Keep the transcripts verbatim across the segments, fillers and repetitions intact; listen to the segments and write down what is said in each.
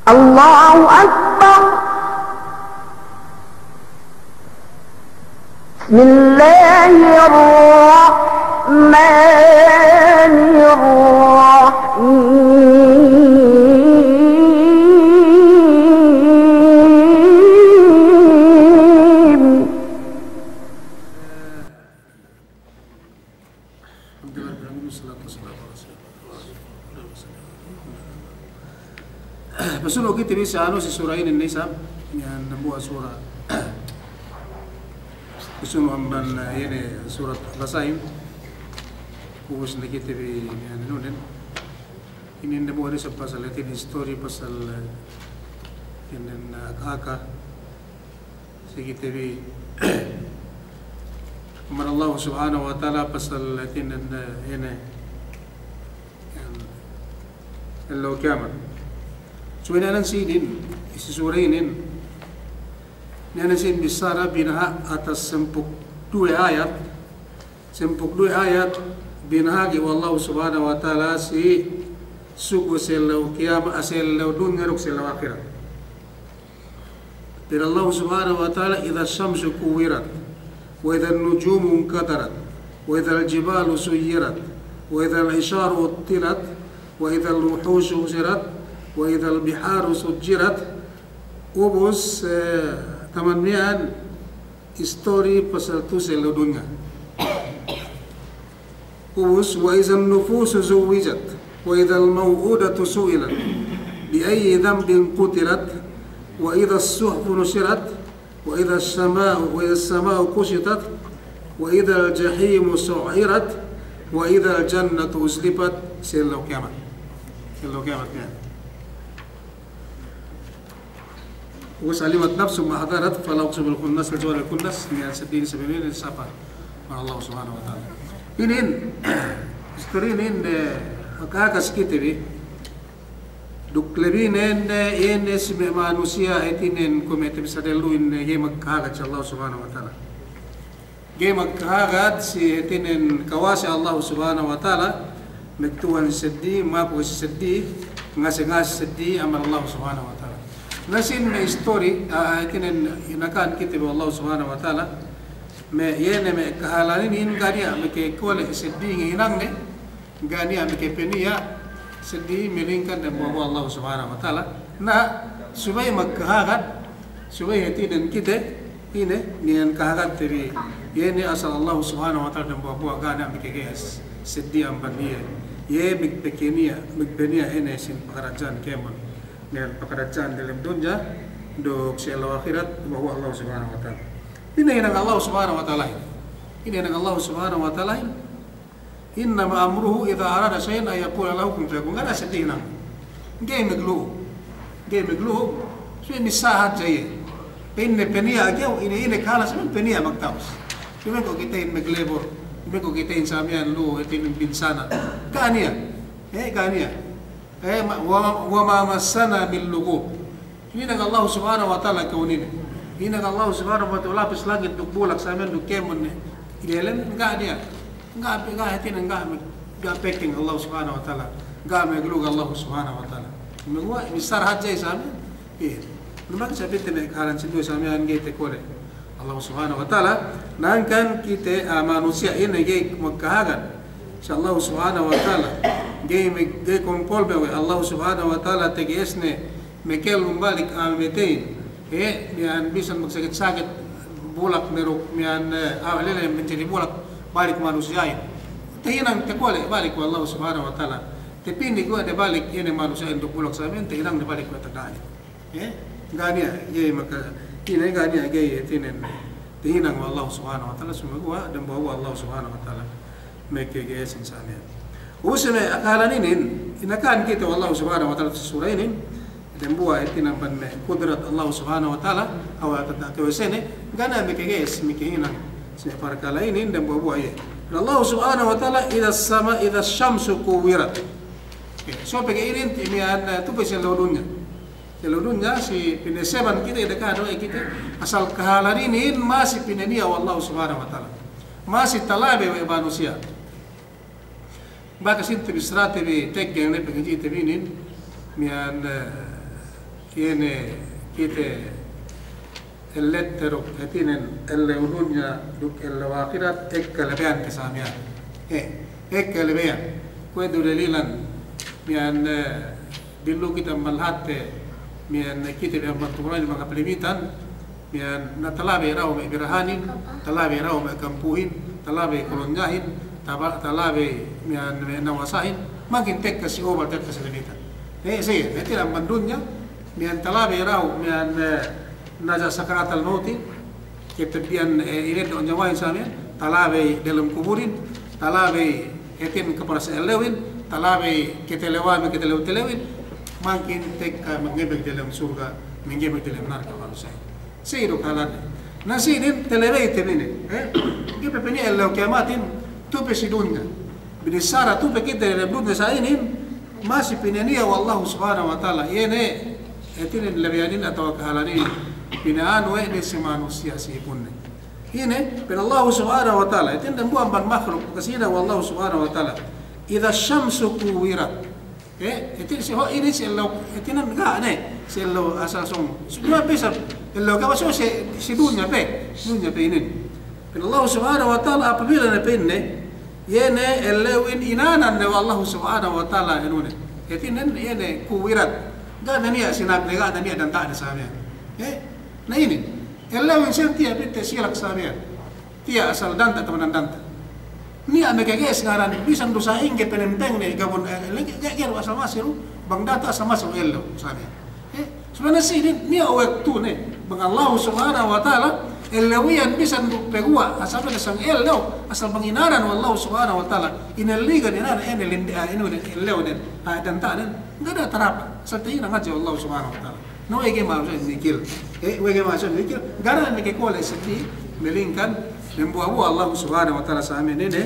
الله أكبر. بسم الله الرحمن الرحيم. Pasunu' kite bi si anu si sura inin ne isab, iyan dambuwa' sura. Pasunu' amban, eh, ine surat Abasa in. Ubus ne kite bi iyan inunen. Inin dambuwa' ne isab pasal hātinen istori pasal, eh, inin, eh, aka-aka. Si kite bi amban Allah Subhanahu wa Ta'ala pasal hātinen, eh, ine, iyan, ellew kiyamat. So, ine nan si inin, si sura inin, ine nan si inin bissara binaha' atas sampū' duwe ayat, sampū' duwe ayat binahagi' we' Allah Subhanahu wa Ta'ala si sugu si ellew kiyama-, si ellew dunya duk si ellew ahirat. Pa'in Allah Subhanahu wa Ta'ala, إذا الشمس كورت، وإذا النجوم انكدرت، وإذا الجبال سيرت، وإذا العشار عطلت، وإذا الوحوش حشرت، وإذا البحار سجرت. Ubus, eh, taman miya'an istori pasal tu'u si ellew dunya. Ubus, وإذا النفوس زوجت، وإذا الموءودة سئلت، بأي ذنب قتلت، وإذا الصحف نشرت، وإذا السماء، وإذا السماء كشطت، وإذا الجحيم سعرت، وإذا الجنة أزلفت. Si ellew kiyamat. Si ellew kiyamat, ya. Ubus, علمت نفس ما أحضرت، فلا أقسم بالخنس، الجوار الكنس. Iyan seddili sebenarnen sapa? Amban Allah Subhanahu wa Ta'ala. Inin, istori inin, eh, makahagad si kite bi. Duk lebinen, eh, ine si me' manusiya' hātinen kuwe' me' te bi sa delluhin, eh, ga'i makahagad si Allah Subhanahu wa Ta'ala. Ga'i makahagad si hātinen kawasa Allah Subhanahu wa Ta'ala, magtuhan si seddili, maku si seddili, ngase-ngase si seddili amban Allah Subhanahu wa Ta'ala. Na si inin me' istori, ah, hātinen inakahan kite bi we' Allah Subhanahu wa Ta'ala, me' iye ne me' kahālan inin ga' niya' makakole' seddili ngahinangne, ga' niya' makapaniya' seddili, melingkan dambuwa'-buwa' Allah Subhanahu wa Ta'ala. Na, subey makahagad, subey hātinen kite, ine, niya' kahagad te bi, iye ne asal Allah Subhanahu wa Ta'ala dambuwa'-buwa' ga' niya' makageyes seddili amban iye. Iye magpakaniya', magpaniya' ine sin pakaradja'an kēmon. Niya' pakaradja'an delem dunya, duk si ellew ahirat, dambuwa'-buwa' Allah Subhanahu wa Ta'ala. Ine hinang Allah Subhanahu wa Ta'alahin. Ine hinang Allah Subhanahu wa Ta'alahin. إنما أمره إذا أراد شيئا أن يقول له كن فيكون. Ga' niya' seddili hinang. Ga'i maglu'u. Ga'i maglu'u. Subey missā hadja iye. Pa'inne paniya' kew, ine-ine kahālan samiyan paniya' magtawus. Duma'in ko' kitehin maglebur. Duma'in ko' kitehin samiyan lu'u, hātinen binsana'. Ga' niya'. Eh, ga' niya'. Eh, ma-, wa, وما مسنا من لغوب. Hinang Allah Subhanahu wa Ta'ala kew inin. Hinang Allah Subhanahu wa Ta'ala lapis langit duk bulak samiyan duk kēmon ne. Delem ga' niya'. Ga', ga' hātinen ga', ga' pekeng Allah Subhanahu wa Ta'ala. Ga' maglu'u Allah Subhanahu wa Ta'ala. Magwa, missā hadja samiyan. Iye. Duma'in sabab te me' kahālan sinduwe samiyan ga'i takole' Allah Subhanahu wa Ta'ala, hangkan kite, ah, manusiya' inin ga'i makahagad si Allah Subhanahu wa Ta'ala, ga'i me-, ga'i kompolme we' Allah Subhanahu wa Ta'ala, tegesne makellum balik a'a mamatey. Eh, miya'an bisan magsakit-sakit bulak ne duk miya'an, eh, a'a lele manjari bulak balik manusiya'in. Tahinang takole' balik we' Allah Subhanahu wa Ta'ala. Tapī ne guwa' ne balik ine manusiya'in duk bulak samiyan, tahinang ne balik we' taga'in. Eh, ga' niya' ga'i maka-, ine ga' niya' ga'i hātinen tahinang we' Allah Subhanahu wa Ta'ala, sumaguwa' dambuwa'-buwa' Allah Subhanahu wa Ta'ala makage'esin samiyan. Ubus me' kahālan inin, inakahan kite we' Allah Subhanahu wa Ta'ala si sura inin, dambuwa' hātinen amban me' kudrat Allah Subhanahu wa Ta'ala, awa tata kawesene, ga' niya' makage'es, makahinang si me' parkala' inin, dambuwa'-buwa' iye. Allah Subhanahu wa Ta'ala, إذا السماء، إذا الشمس كورت. Eh, so pegge' inin, miya'an, eh, tu'u pe si ellew dunya. Si ellew dunya, si pinaseban kite, daka' do'e kite, asal kahālan inin masi pinaniya' we' Allah Subhanahu wa Ta'ala. Masi talabe we' manusiya'. Bakas inin te bi sara te bi teggel ne pangadji'te bi inin, miya'an, eh, Iye ne kite ellew te duk hātinen ellew dunya duk ellew ahirat ekka lebeyan te sa miya'an. He, ekka lebeyan. Kuwe' du dalilan miya'an, eh, billu kite amban lahatte, miya'an kite bi amban tumulanin bang hap limitan, miya'an na talabey dahu' me' birahanin, talabey dahu' me' kampuhin, talabey kolonyahin, taba-, talabey miya'an me' nawasahin, mangkin tekka si obal tekka si limitan. Eh, siye, hātinen amban dunya, miya'an talabey dahu', miya'an, eh, naja sakaratal mautin, kepeddi'an, eh, ineddo' nyawahin sa miya'an, talabey delem kuburin, talabey hātinen kaparasa ellewin, talabey ketelewa me' ketelew-telewin, mangkin tekka manggebeg delem surga', manggebeg delem narka' manusiya'. Siye du kahalan. Na sinin talabey te bi ne, eh? Ga'i pe pī niya' ellew kiyamatin, tu pe si dunya. Binissara tu pe kite delem dunya sa inin, masi pinaniya' we' Allahu Subhanahu wa Ta'ala. Iye ne, hātinen lebeyanin atawa kahalanin, pina'anu we' ne si manusiya' si ipunne. Iye ne, pa'in Allahu Subhanahu wa Ta'ala, hātinen dambuwa' amban mahluk, kasina we' Allahu Subhanahu wa Ta'ala. Idha shamsu kuwirat. Eh, hātinen si ho inin si ellew, hātinen ga' ne, si ellew asal sōng. Dunya pe sa, ellew ga' maksud si, si dunya pe, dunya pe inin. Pa'in Allahu Subhanahu wa Ta'ala apabila ne pa'inne, iye ne ellewin inanan ne we' Allahu Subhanahu wa Ta'ala anu ne. Hātinen iye ne kuwirat. Ga' ne niya' sinag ne, ga' ne niya' danta' ne sa miya'an. Eh, na inin. Ellewin siye tiya' pite silak sa miya'an. Tiya' asal danta' taman danta'. Niya' me' kege'es ngaran bisan du sa'ingge penenteng ne gabun, eh, lagi' ga', ga' asal masi du, bang danta' asal masi du ellew sa miya'an. Eh, subey ne sinin, niya' waktu ne, bang Allahu Subhanahu wa Ta'ala, ellew iyan bisan du paguwa', asal ne sa'ingge ellew, asal bang inanan we' Allahu Subhanahu wa Ta'ala, inelligan inanan, ine lindi, ah, inu ne, ellew ne, ah, danta' ne, ga' ne tarapa, asal tahinang hadja we' Allahu Subhanahu wa Ta'ala. Na we' ga'i ma'asum mikil. Eh, we' ga'i ma'asum mikil. Ga' ne makakole' seddili, melingkan, dembuwa'-buwa' Allahu Subhanahu wa Ta'ala sa miya'an ine,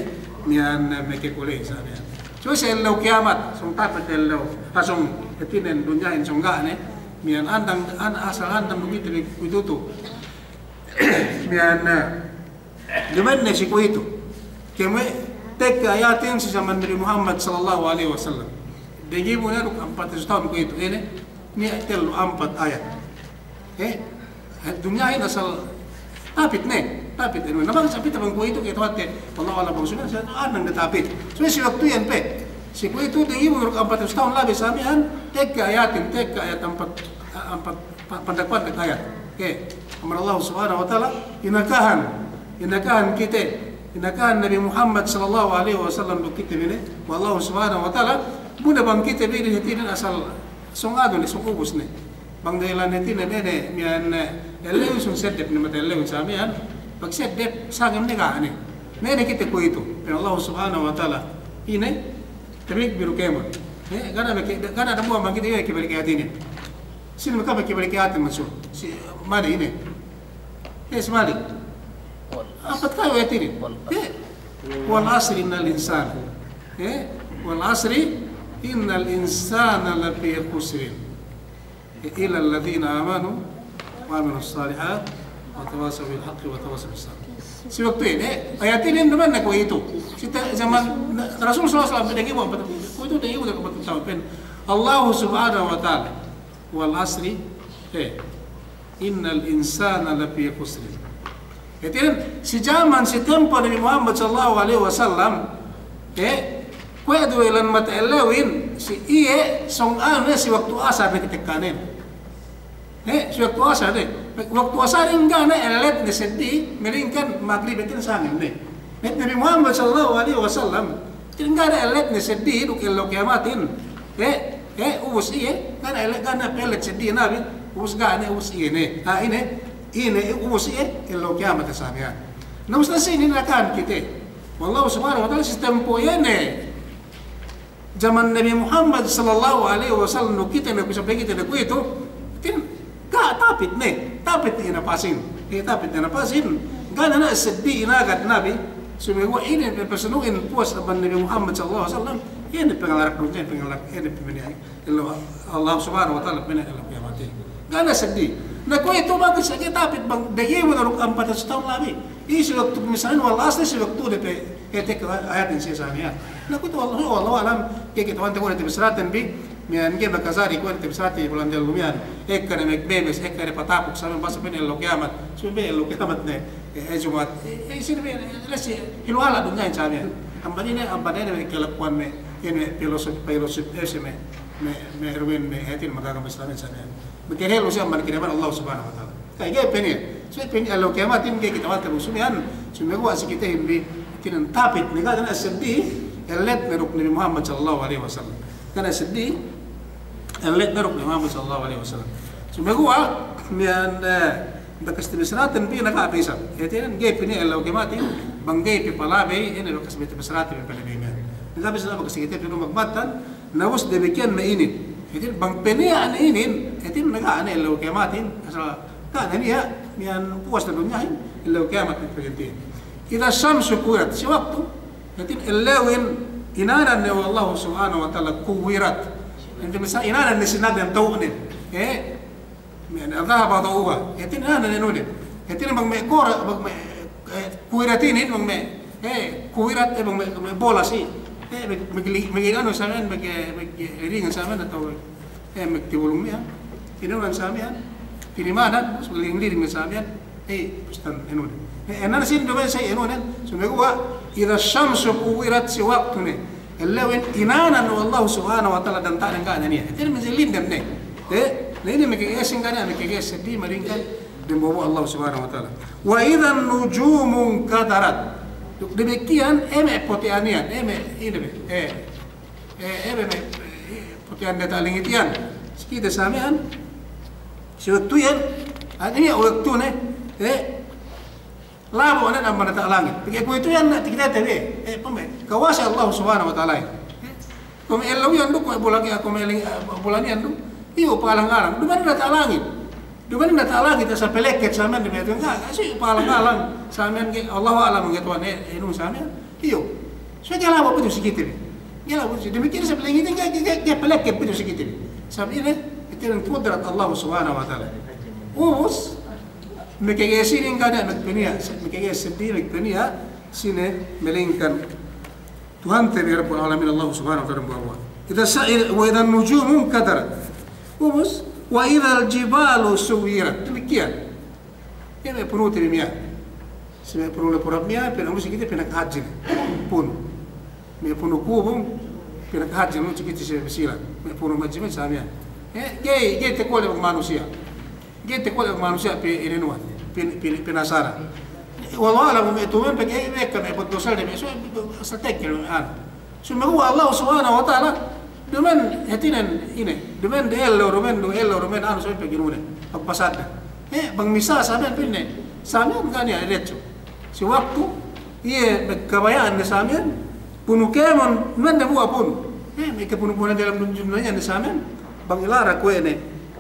miya'an makakole' sa miya'an. So si ellew kiyamat, sōng tapit ellew, ha sōng hātinen dunyahin sōng ga' ne, miya'an andang, an-, asal andang du kite bi kuwe'itu tu. Miya'an, eh, Duma'in ne si kuwe'itu. Kēmon tekka ayatin si jaman Nabi Muhammad sallallahu alaihi wasallam. Dangibu ne duk ampat ratus tahun kuwe'itu. Ine, niya' tellu ampat ayat. Eh, dunyahin asal tapit ne, tapit ne. Na bang sa pite bang kuwe'itu ke tuwate, wallahu a'lam bang sunnah, sa anang ne tapit. So si waktu iyan pe. Si kuwe'itu dangibu duk ampat ratus tahun labi sa miya'an, tekka ayatin, tekka ayat ampat, ampat Pa-, pandak-pandak ayat. Ke, amban Allah Subhanahu wa Ta'ala, inakahan, inakahan kite, inakahan Nabi Muhammad sallallahu alaihi wasallam duk kite bi ne, we' Allah Subhanahu wa Ta'ala, bu ne bang kite bi ne hātinen asal sōng anu ne, sōng ubus ne. Bang dahilan hātinen ne, ne, miya'an, eh, ellewin sōng seddep ne mata ellewin sa miya'an, pagseddep sangem ne ga' ne. Ne, ne kite kuwe'itu, pa'in Allah Subhanahu wa Ta'ala, ine, tabalik bi du kēmon. Eh, ga' ne, ga' ne dambuwa' bang kite, eh, kebalik ayatin inin. Sine makabalik, kebalik ayatin maksud. Si Malik ine. Eh, si Malik. Ampat kayu ayatin inin. Eh, wal asri innal insana. Eh, wal asri innal insana lafi khusrin. Eh, illa alladhina amanu wa amilus salihat wa tawasaw bil haqqi wa tawasaw bis sabr. Si waktu inin, eh, ayatin inin duma'in ne kuwe'itu. Si ta-, jaman na-, Rasul sallallahu alaihi wasallam, dangibu ampat, kuwe'itu dangibu duk ampat tahun pa'in Allah Subhanahu wa Ta'ala. Wal asri, eh, innal insana lafi khusrin. Hātinen, si jaman, si tempo Nabi Muhammad sallallahu alaihi wasallam, eh, kuwe' du ilan mata ellewin, si iye, sōng anu ne, si waktu asar ne katekkanen. Eh, si waktu asar ne. Waktu asarin ga' ne ellet ne seddili, melingkan magrib hātinen sangem ne. Met Nabi Muhammad sallallahu alaihi wasallam, hātinen ga' ne ellet ne seddili duk ellew kiyamatin. Eh, eh, ubus iye, ga' ne ellet, ga' ne pe ellet seddili Nabi, ubus ga' ne, ubus iye ne. Ha, ine, ine, ubus iye, ellew kiyamat sa miya'an. Na ubus ne sinin akahan kite. We' Allah Subhanahu wa Ta'ala si tempo iye ne. Jaman Nabi Muhammad sallallahu alaihi wasallam duk kite ne ku sampay kite ne kuwe'itu, hātinen ga' tapit ne, tapit ne napasin. Eh, tapit ne napasin. Ga' ne seddili inagad Nabi, sumeguwa' ine pe pasaluhin puwas amban Nabi Muhammad sallallahu alaihi wasallam, ine pangalarak dunyahin, pangalarak ine pamaniya', ellew Allah Subhanahu wa Ta'ala pamaniya' ellew kiyamatin. Ga' ne seddili. Na kuwe'itu bang sa ga'i tapit bang dangibu duk ampat ratus tahun labi. Iye si waktu misalnen wal asri si waktu de pe, eh, tekka ayatin siye sa miya'an. Na kuwe'itu wallahu, wallahu a'lam, ga'i kata'uhante kuwe' ne tabissaraten bi, Miya'an ga'i makajari kuwe' ne tabissarate bulan tellu miya'an. Ekka ne magbemes, ekka ne patapuk, samiyan basa pa'in ellew kiyamat. Samiyan be ellew kiyamat ne, eh, eh, Jumat. Eh, eh, sine be, eh, lesse, hiluhala' dunyahin samiyan. Amban ine, amban ine me' kalakuwan me', ine me' pilosopi, pilosopi, eh, si me', me', me' ruwen me', eh, hātin magagama Islamin samiyan. Magkahellu siye amban kinaman Allah Subhanahu wa Ta'ala. Ga'i, ga'i pe niya'. Subey pe niya' ellew kiyamatin ga'i kite wante bu sumiyan. Sumeguwa' si kitehin bi, hātinen tapit ne, ga' ne seddili, ellet ne duk Nabi Muhammad sallallahu alaihi wasallam. Ga' ne seddili, ellet ne duk Nabi Muhammad sallallahu alaihi wasallam. Sumeguwa', miya'an, eh, bakas tabissaraten bi na ga' pe isab. Hātinen ga'i pe niya' ellew kiyamatin, bang ga'i pe palabey, ine bakas tabissarate bi palabey miya'an. Na ga' pe isab bakas kite pe du magmattan, Na ubus damikkiyan me' inin. Hātinen bang pe niya' ne inin, hātinen na ga' ne ellew kiyamatin, asal ga' ne niya', miya'an puwas ne dunyahin, ellew kiyamat ne pagantihin. Idha shamsu kuwirat, si waktu, hātinen ellewin inanan ne we' Allahu Subhanahu wa Ta'ala kuwirat. Hātinen missā inanan ne sinadden tawunen. Eh, Me' dhahaba daw'uha. Hātinen anu ne nunin. Hātinen bang me' kura, bang me', eh, kuwirat inin, bang me', eh, kuwirat, eh, bang me', me' bola si. Eh, me', me', me' anu samiyan, me', me' liringan samiyan atawa, eh, me' tibulung miya'an. Inunan samiyan. Tinimanan, liring-liring samiyan. Eh, bustan inunan. Eh, inan sin duma'in sa inunan. Sumeguwa', idha shamsu kuwirat si waktu ne. Ellewin inanan we' Allahu Subhanahu wa Ta'ala danta'nen ga' ne niya'. Hātinen masi lindem ne. Eh, na inin makagesin ga' ne, makages seddili malingkan dambuwa'-buwa' Allahu Subhanahu wa Ta'ala. Wa idhan nujumu nkadarat. Duk damikkiyan, eh, me' pote'an iyan, eh, me' ine be, eh, eh, eh, me', eh, pote'an diyata' langit iyan. Si kite samiyan, si waktu iyan, anu iyan waktu ne, eh, Labo' ne amban diyata' langit. Pegge' kuwe'itu iyan ne takitete bi. Eh, pambe. Kawasa Allah Subhanahu wa Ta'ala. Eh, kuwe' me' ellew iyan du, kuwe' bulan iyan, kuwe' me' ellew, eh, bulan iyan du. Iyu palang-alang. Duma'in diyata' langit. Duma'in diyata' langit, asal palekket samiyan duma'in. Ga', ga', si palang-alang. Samiyan ga'i, Allahu a'lam, ga'i tuwan, eh, inu samiyan. Iyu. So, ga'i labo' pitu si kite bi. Ga'i labo' pitu si, damikkiyan sa' palangit, ga'i, ga'i, ga'i palekket pitu si kite bi. Sabab ine, hātinen kudrat Allah Subhanahu wa Ta'ala. Ubus, Makagesin inin ga' ne, makagesin, makagesin seddili, makagesin sine, malingkan Tuhante bi Rabbul Alamin, Allah Subhanahu wa Ta'ala dambuwa'-buwa'. Idha sa-, wa idhan nujumu nkadarat. Ubus, wa idhal jibalu suyirat. Damikkiyan. Iye me' punute bi miya'an. Si me' punu le purap miya'an, pinu si kite pinakahadjine. Punu. Me' punu kubung, pinakahadjine si kite si Basilan. Me' punu madjimen samiyan. Eh, ga'i, ga'i takole' manusiya'. Ga'i takole' manusiya' pi-, ininuwan, pin-, pin-, pinasara. Wallahu a'lam me' tumen pegge' me' ekka me' buddusal de me' su-, asal tekkel me' anu. Sumeguwa' Allah Subhanahu wa Ta'ala, duma'in hātinen ine, duma'in de ellew, duma'in du ellew, duma'in anu samiyan pegge' nunen, pagpasadda. Eh, bang missā samiyan pa'inne, samiyan ga' niya' diretso. Si waktu, iye magkabaya'an ne samiyan, punu kēmon, duma'in dambuwa' punu. Eh, me' kapunu-punu dalem dun-, dunya ne samiyan, bang ilara kuwe' ne,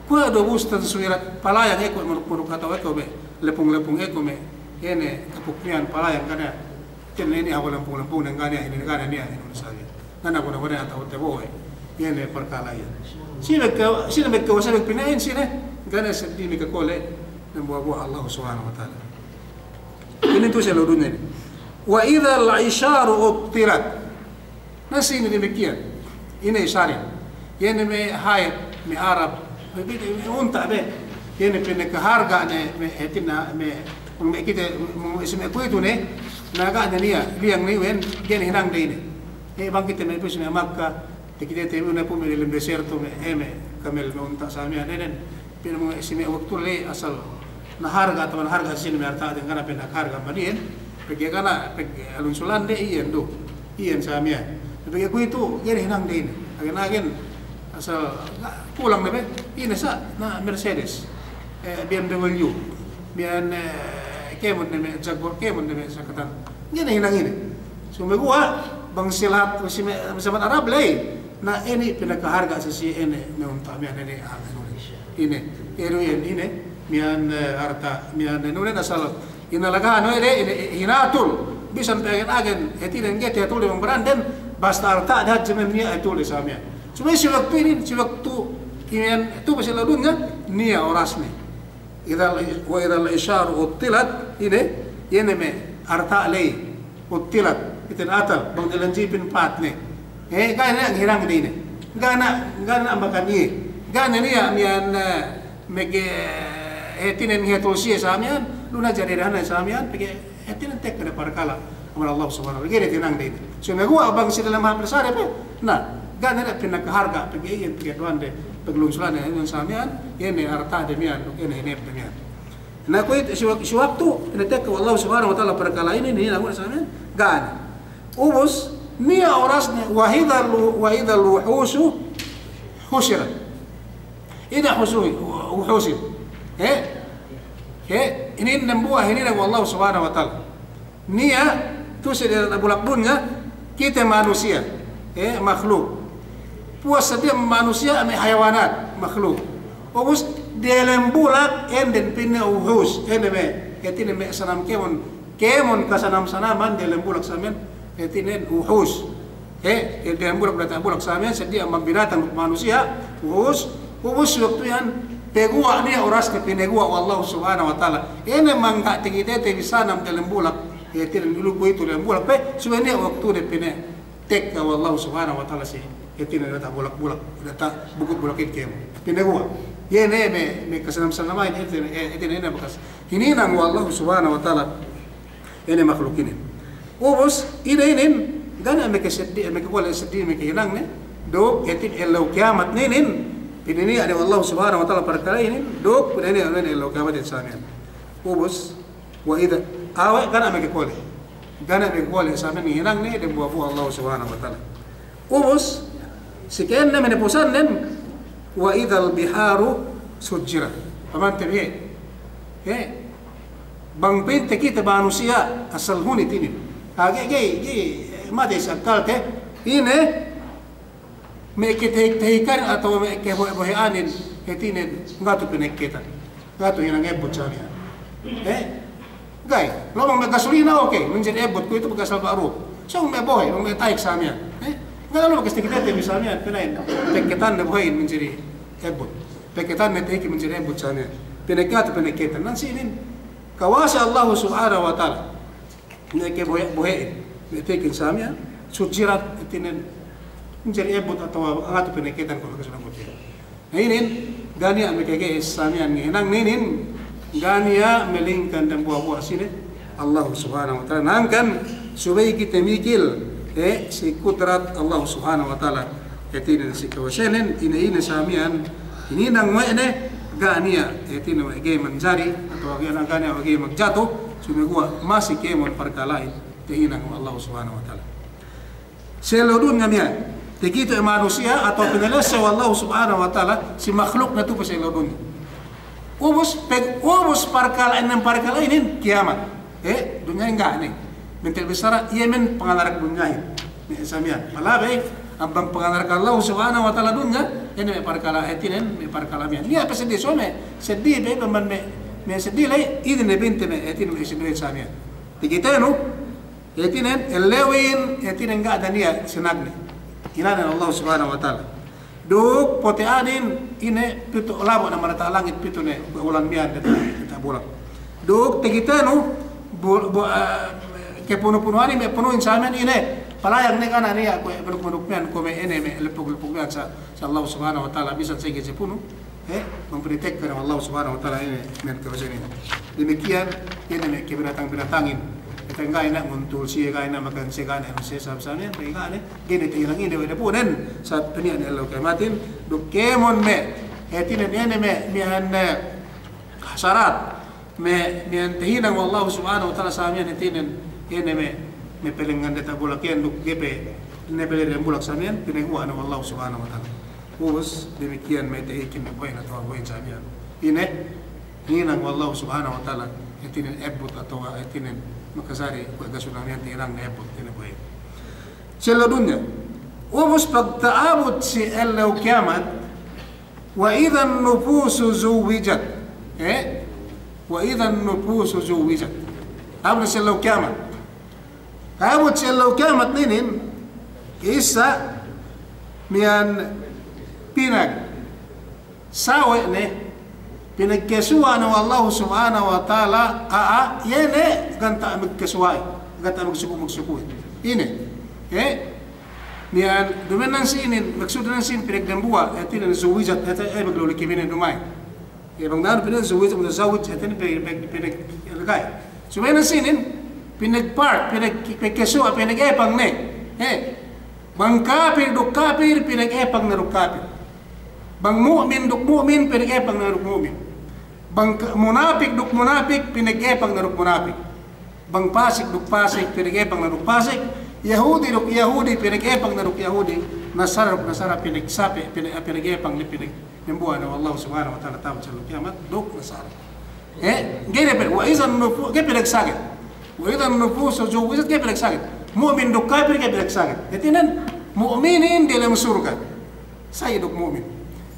kuwe' du bustan suyirat, palayang ekka we' manuk-manuk atawa ekka we' me' lepung-lepung ekka we' me', ine, kapuk miya'an palayang ga' niya', hātinen ine, awa lepung-lepung ne ga' niya', ine ga' niya', ine samiyan. Ga' niya' guna-guna atawa tabo'o, ine parkala' iyan. Sine maka-, sine makawasa pina'in sine, ga' niya' seddili makakole' dambuwa'-buwa' Allah Subhanahu wa Ta'ala. Inin tu'u si ellew dunya inin. Wa idhal isharu uttilat. Na sine damikkiyan. Ine isharin. Iye ne me' hayep, me' Arab. Me' bi-, me' unta' be. Iye ne pinakaharga' ne, me' hātinen, me', me' kite, me', si me' kuwe'itu ne. Na ga' ne niya', liyang ne iwen, ga'i ne hinang de ine. Eh, bang kite me' pis me' Makka, takitete bi ne pu me' dalem deserto me', eh, me' kamel me' unta' samiyan, enen. Pina'in me' si me' waktu le asal naharga' atawa naharga' si sine me' arta'den, ga' niya' pinakaharga' amban iyan, pegge' ga' niya', pegge' alun sulan de iyan du, iyan samiyan. Pegge' kuwe'itu, ga'i hinang de ine. Agen-agen asal ga' kulang ne be, ine sa' na Mercedes, eh, B M W, miya'an, eh, kēmon ne me' Jaguar, kēmon ne me' sakatan. Ga'i hinang ine. Sumeguwa' bang si lahat, si me', zaman Arab ley, Na inin pinakaharga' si siye ine, me' unta' miya'an ine, ah, ine, ine, ine, miya'an, eh, arta', miya'an ine, ine asal, ine lagahan we' de, ine, hinatul, bisan pe agen-agen, hātinen ga'i tahatul de bang baranden, basta arta'de hadja miya'an niya' hatul de sa miya'an. Subey si waktu inin, si waktu inin, tu'u pe si ellew dunya, niya' orasne. Idhal, wa idhal isharu uttilat, ine, iye ne me' arta' ley, uttilat, itin atal, bang dilanjipin pa'atne. Eh, ga'i ne hinang de ine. Ga' ne, ga' ne makan iye. Ga' ne niya' miya'an, eh, mege, eh, hātinen ngehetul siye sa miya'an, lu ne jadi dahanan sa miya'an, pegge' hātinen tekka ne parkala' amban Allah Subhanahu wa Ta'ala. Ga'i ne tinangde inin. Sumeguwa' bang si dalem hāp ne sare pe, na, ga' ne pinakaharga', pegge' iyan, pegge' duwande, pegge' lunsulan ne sa miya'an, iye ne hartade miya'an, duk iye ne hinepde miya'an. Na kuwe'itu si wak-, si waktu, pinatekka we' Allah Subhanahu wa Ta'ala parkala' inin, inin, inin, sa miya'an, ga' ne. Ubus, niya' orasne, wa idhal, wa idhal wuhushu hushirat. Ine husu-, hushir. He? He? Inin dambuwa' hininang we' Allah Subhanahu wa Ta'ala. Niya', tu'u si diyalem bulak dunya, kite manusiya'. He? Makhluk. Puwas sadiya manusiya' me' hayawanat, makhluk. Ubus, diyalem bulak, enden pa'inne wuhush. Enden me', hātinen me' sanam kēmon, kēmon kasanam-sanaman diyalem bulak sa miya'an, hātinen wuhush. He, diyalem bulak, diyata' bulak sa miya'an, sadiya amban binatang duk manusiya', ubus, ubus waktu iyan, paguwa' niya' orasne pinaguwa' we' Allah Subhanahu wa Ta'ala. Ine mangga' takitete bi sanam diyalem bulak, hātinen dulu kuwe'itu diyalem bulak, pe, subey niya' waktu de pina- tekka we' Allah Subhanahu wa Ta'ala si, hātinen diyata' bulak-bulak, diyata' bukut bulak inin kēmon. Pinaguwa'. Iye ne me', me' kasanam-sanaman inin, hātinen, eh, hātinen ine bakas hininang we' Allah Subhanahu wa Ta'ala, ine makhluk inin. Ubus, ine inin, ga' ne makaseddi, makakole' seddi, makahinangne, duk, hātinen ellew kiyamat inin, pinaniya' ne we' Allah Subhanahu wa Ta'ala parkala' inin, duk, pinaniya' ne ellew kiyamat inin sa miya'an. Ubus, Wa idha, awe' ga' ne makakole'. Ga' ne makakole' sa miya'an hinangne dambuwa'-buwa' Allah Subhanahu wa Ta'ala. Ubus, si ka'ennem ne pusannen, wa idhal biharu sujjirat. Pamante bi he. He. Bang pa'inte kite manusiya' asal hunit inin. Ah, ga'i, ga'i, ga'i, matey si akkalte. Ine, me' katehik-tehikan atawa me' kabohe'-bohe'anin, hātinen, ngatu pinekketan. Ngatu hinang ebbut sa miya'an. Eh? Ga'i, lumang me' gasulina, oke, manjari ebbut, kuwe'itu bakas salba' du. So, me' bohe', me' tahik sa miya'an. Eh? Ga' lumang bakas takitete bi sa miya'an, pina'in. Pekketan ne bohe'in manjari ebbut. Pekketan ne tahikin manjari ebbut sa miya'an. Pinekketan, pinekketan. Nan si inin, kawasa Allah Subhanahu wa Ta'ala. Me' kabohe'-bohe'in, me' tahikin sa miya'an, sujjirat hātinen, manjari ebbut atawa ngatu pinekketan kuwe' bakas ulagutin. Na inin, ga' niya' makaga'i sa miya'an ngahinang inin, ga' niya' malingkan dambuwa'-buwa' sine, Allah Subhanahu wa Ta'ala. Na hangkan subey kite mikil, eh, si kudrat Allah Subhanahu wa Ta'ala. Hātinen si kawasanen, ine-ine sa miya'an, hininang we' ne, ga' niya', hātinen we' ga'i manjari, atawa ga' niya', ga' niya' we' ga'i magjatu, sumeguwa' masi kēmon parkala'in, tahinang we' Allah Subhanahu wa Ta'ala. Si ellew dunya miya'an, takite we' manusiya' atawa pinalesse we' Allah Subhanahu wa Ta'ala, si makhlukne tu'u pe si ellew dunya. Ubus, pag-, ubus parkala' inin, parkala' inin, kiyamat. Eh, dunya inin ga' ne. Bentel bissara, iye me' panganarak dunyahin. Me' sa miya'an. Palabey, amban panganarak Allah Subhanahu wa Ta'ala dunya, inin me' parkala' hātinen, me' parkala' miya'an. Niya' pe seddi, so me', seddi pe, amban me', me' seddi ley, inin ne pa'inte me', hātinen me' seddi sa miya'an. Takitenu, hātinen, ellewin, hātinen ga' da niya' sinagne. Hinanen Allah Subhanahu wa Ta'ala. Duk pote'anin ine pitu' labo' ne marata' langit, pitu' ne ulan miya'an diyata', diyata' bulak. Duk takitenu bu-, bu-, eh, kapunu-punu'anin me' punu'in sa miya'an ine. Palayang ne ga' niya' kuwe' manuk-manuk miya'an, kuwe' me' ine me' lepug-lepug miya'an sa, sa Allah Subhanahu wa Ta'ala bisan sa'ingge si punu'. Eh, bang pinatekka ne we' Allah Subhanahu wa Ta'ala ine miya'an kawasanen. Damikiyan, ine me' kabinatang-binatangin. Ite ga' niya' nguntul siye, ga' niya' makan siye, ga' niya' siye, sa-, sa miya'an, ga' niya'. Ga'i ne tahinang ine we' dapu'nen, sa paniya' ne ellew kiyamatin, duk kēmon me', hātinen ine me', miya'an, eh, hasarat, me', miya'an tahinang we' Allah Subhanahu wa Ta'ala sa miya'an hātinen, ine me', me' palengngan diyata' bulak iyan duk ga'i pe, ne pele diyalem bulak sa miya'an, pinaguwa' ne we' Allah Subhanahu wa Ta'ala. Ubus, damikiyan me' tahikin me' bohe'in atawa bohe'in sa miya'an. Ine, hinang we' Allah Subhanahu wa Ta'ala, hātinen ebbut atawa hātinen makajari kuwe' gasulna miya'an tahinang ne ebbut, ine bohe'in. Si ellew dunya. Ubus pagta'abut si ellew kiyamat, wa idhan nufusu zuwwijat. Eh? Wa idhan nufusu zuwwijat. Ta'abut si ellew kiyamat. Ta'abut si ellew kiyamat inin, ka'issa miya'an pinag- sawe' ne, pinagkasuwa' ne we' Allahu Subhanahu wa Ta'ala, a'a, iye ne, ganta' magkasuwa'i, ganta' magsuku'-magsuku'i. Ine, eh? Miya'an, duma'in nan si inin, maksud nan si inin pinagdambuwa', hātinen zuwijat, hātinen, eh, magluliki bine duma'in. Iye bang dahu' pinagzuwijat, mutazawwij, hātinen pe-, pe-, pinag-, pinag-, subey nan si inin, pinagpart, pinag-, pinagkasuwa', pinag-epang ne. Eh, bang kapir duk kapir, pinag-epang ne duk kapir. Bang mu'min duk mu'min, pinag-epang ne duk mu'min. Bang ka-, munapik duk munapik, pinag-epang ne duk munapik. Bang pasik duk pasik, pinag-epang ne duk pasik. Yahudi duk Yahudi, pinag-epang ne duk Yahudi. Nasara duk Nasara, pinagsape, pinag-, pinag-epang ne, pinag-, dambuwa' ne we' Allahu Subhanahu wa Ta'ala ta'abut si ellew kiyamat, duk Nasara. Eh, ga'i ne pe-, wa idhan nufu-, ga'i pinagsagad. Wa idhan nufusu zuwijat, ga'i pinagsagad. Mu'min duk kapir ga'i pinagsagad. Hātinen, mu'minin diyalem surga'. Sa'i duk mu'min.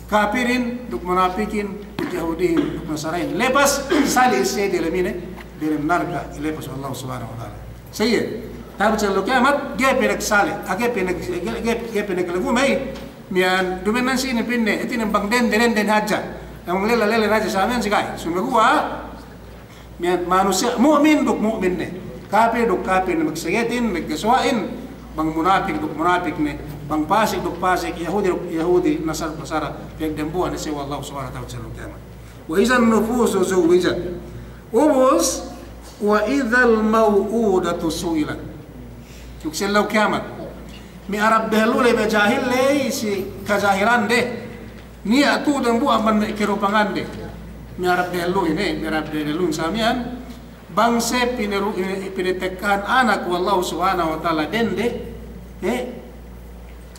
Kapirin duk munapikin, duk Yahudihin duk Nasarahin. Lepas, sali' siye diyalem ine, diyalem narka', lepas we' Allahu Subhanahu wa Ta'ala. Sa'i, ta'abut si ellew kiyamat, ga'i pinagsali', ah, ga'i pinag-, ga'i, ga'i, ga'i pinaglagumey, miya'an, duma'in nan si inin pa'inne, hātinen bang dende-dende hadja. Bang lella-lella hadja sa miya'an si ga'i. Sumeguwa', miya'an manusiya' mu'min duk mu'min ne. Kapir duk kapir ne, magsagetin, magkasuwa'in, bang munapik duk munapik ne, bang pasik duk pasik, Yahudi duk Yahudi, Nasara duk Nasara, piyagdambuwa' ne siye we' Allahu Subhanahu wa Ta'ala si ellew kiyamat. Wa idhan nufusu zuwijat. Ubus, wa idhal maw'udatu su'ilat. Duk si ellew kiyamat. Me' Arab dehellu ley, me' jahil ley, si kajahilande. Niya' tu'u dambuwa' amban me' karupangande. Me' Arab dehelluhin, me' Arab dehelluhin sa miya'an. Bang siye pineru-, pinatekkahan anak we' Allahu Subhanahu wa Ta'ala dende, eh,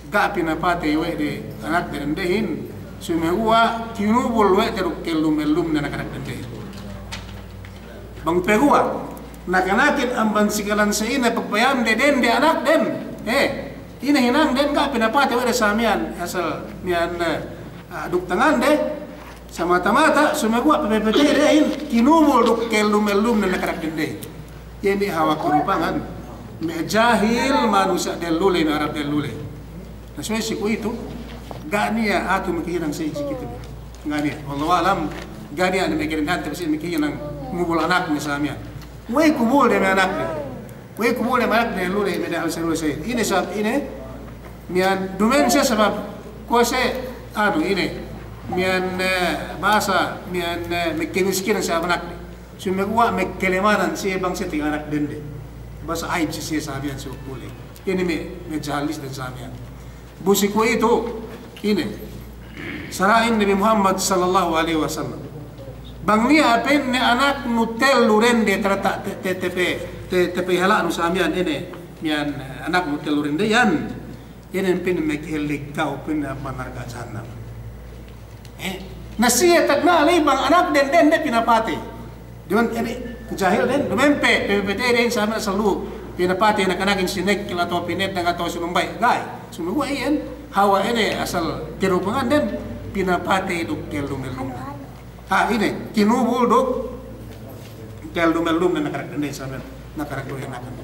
ga' pinapatey we' de anak dendehin, sumeguwa' kinubul we' de duk kellum-ellumne anak-anak dendehin. Bang paguwa', nakanakin amban si kalansa ine pagpayamde dende anakden, eh, ine hinangden ga' pinapatey we' de sa miya'an, asal miya'an, eh, ah, duk tangande, samata-mata, sumeguwa' pepetey dehin, kinubul duk kellum-ellumne anak-anak dendehin. Iye me' hawal karupangan, me' jahil manusiya' dehellu ley, me' Arab dehellu ley. Na subey si kuwe'itu, ga' niya' atu makahinang si, si kite. Ga' niya'. Wallahu a'lam, ga' niya' ne makahinang, tapit si makahinang ngubul anakne sa miya'an. We'ey kubulde me' anakne. We'ey kubulde me' anakne dehellu ley, me' dehellu ley. Ine sabab ine, miya'an duma'in siye sabab kuwe' siye, anu, ine, miya'an, eh, bahasa, miya'an, eh, makamiskinan si anakne. Sumeguwa' makalemanan siye bang siye taga anak dende. Bahasa aib si siye sa miya'an si waktu ley. Ine me', me' jahalis den sa miya'an. Bu si kuwe'itu, ine. Sara'in Nabi Muhammad sallallahu alaihi wasallam. Bang niya' pa'inne anaknu tellu dende tarata-, te-, te-, tepe-, te-, tepehala'nu sa miya'an ine, miya'an anaknu tellu dende iyan. Inin pa'inne me' ellig ka'u pa'inne amban narka' jahannam. Eh, na siye tagna' ley bang anakden dende pinapatey. Duma'in inin jahilden, duma'in pe, pe, pe, te, den sa miya'an asal lu'u pinapatey anak-anakin si nekkel atawa pineddang atawa sinumbay'. Ga'i, sumeguwa' iyan, hawal inin asal karupanganden pinapatey duk kellum-ellumne. Ha, ine, kinubul duk kellum-ellumne anak-anak dende sa miya'an, anak-anak dende.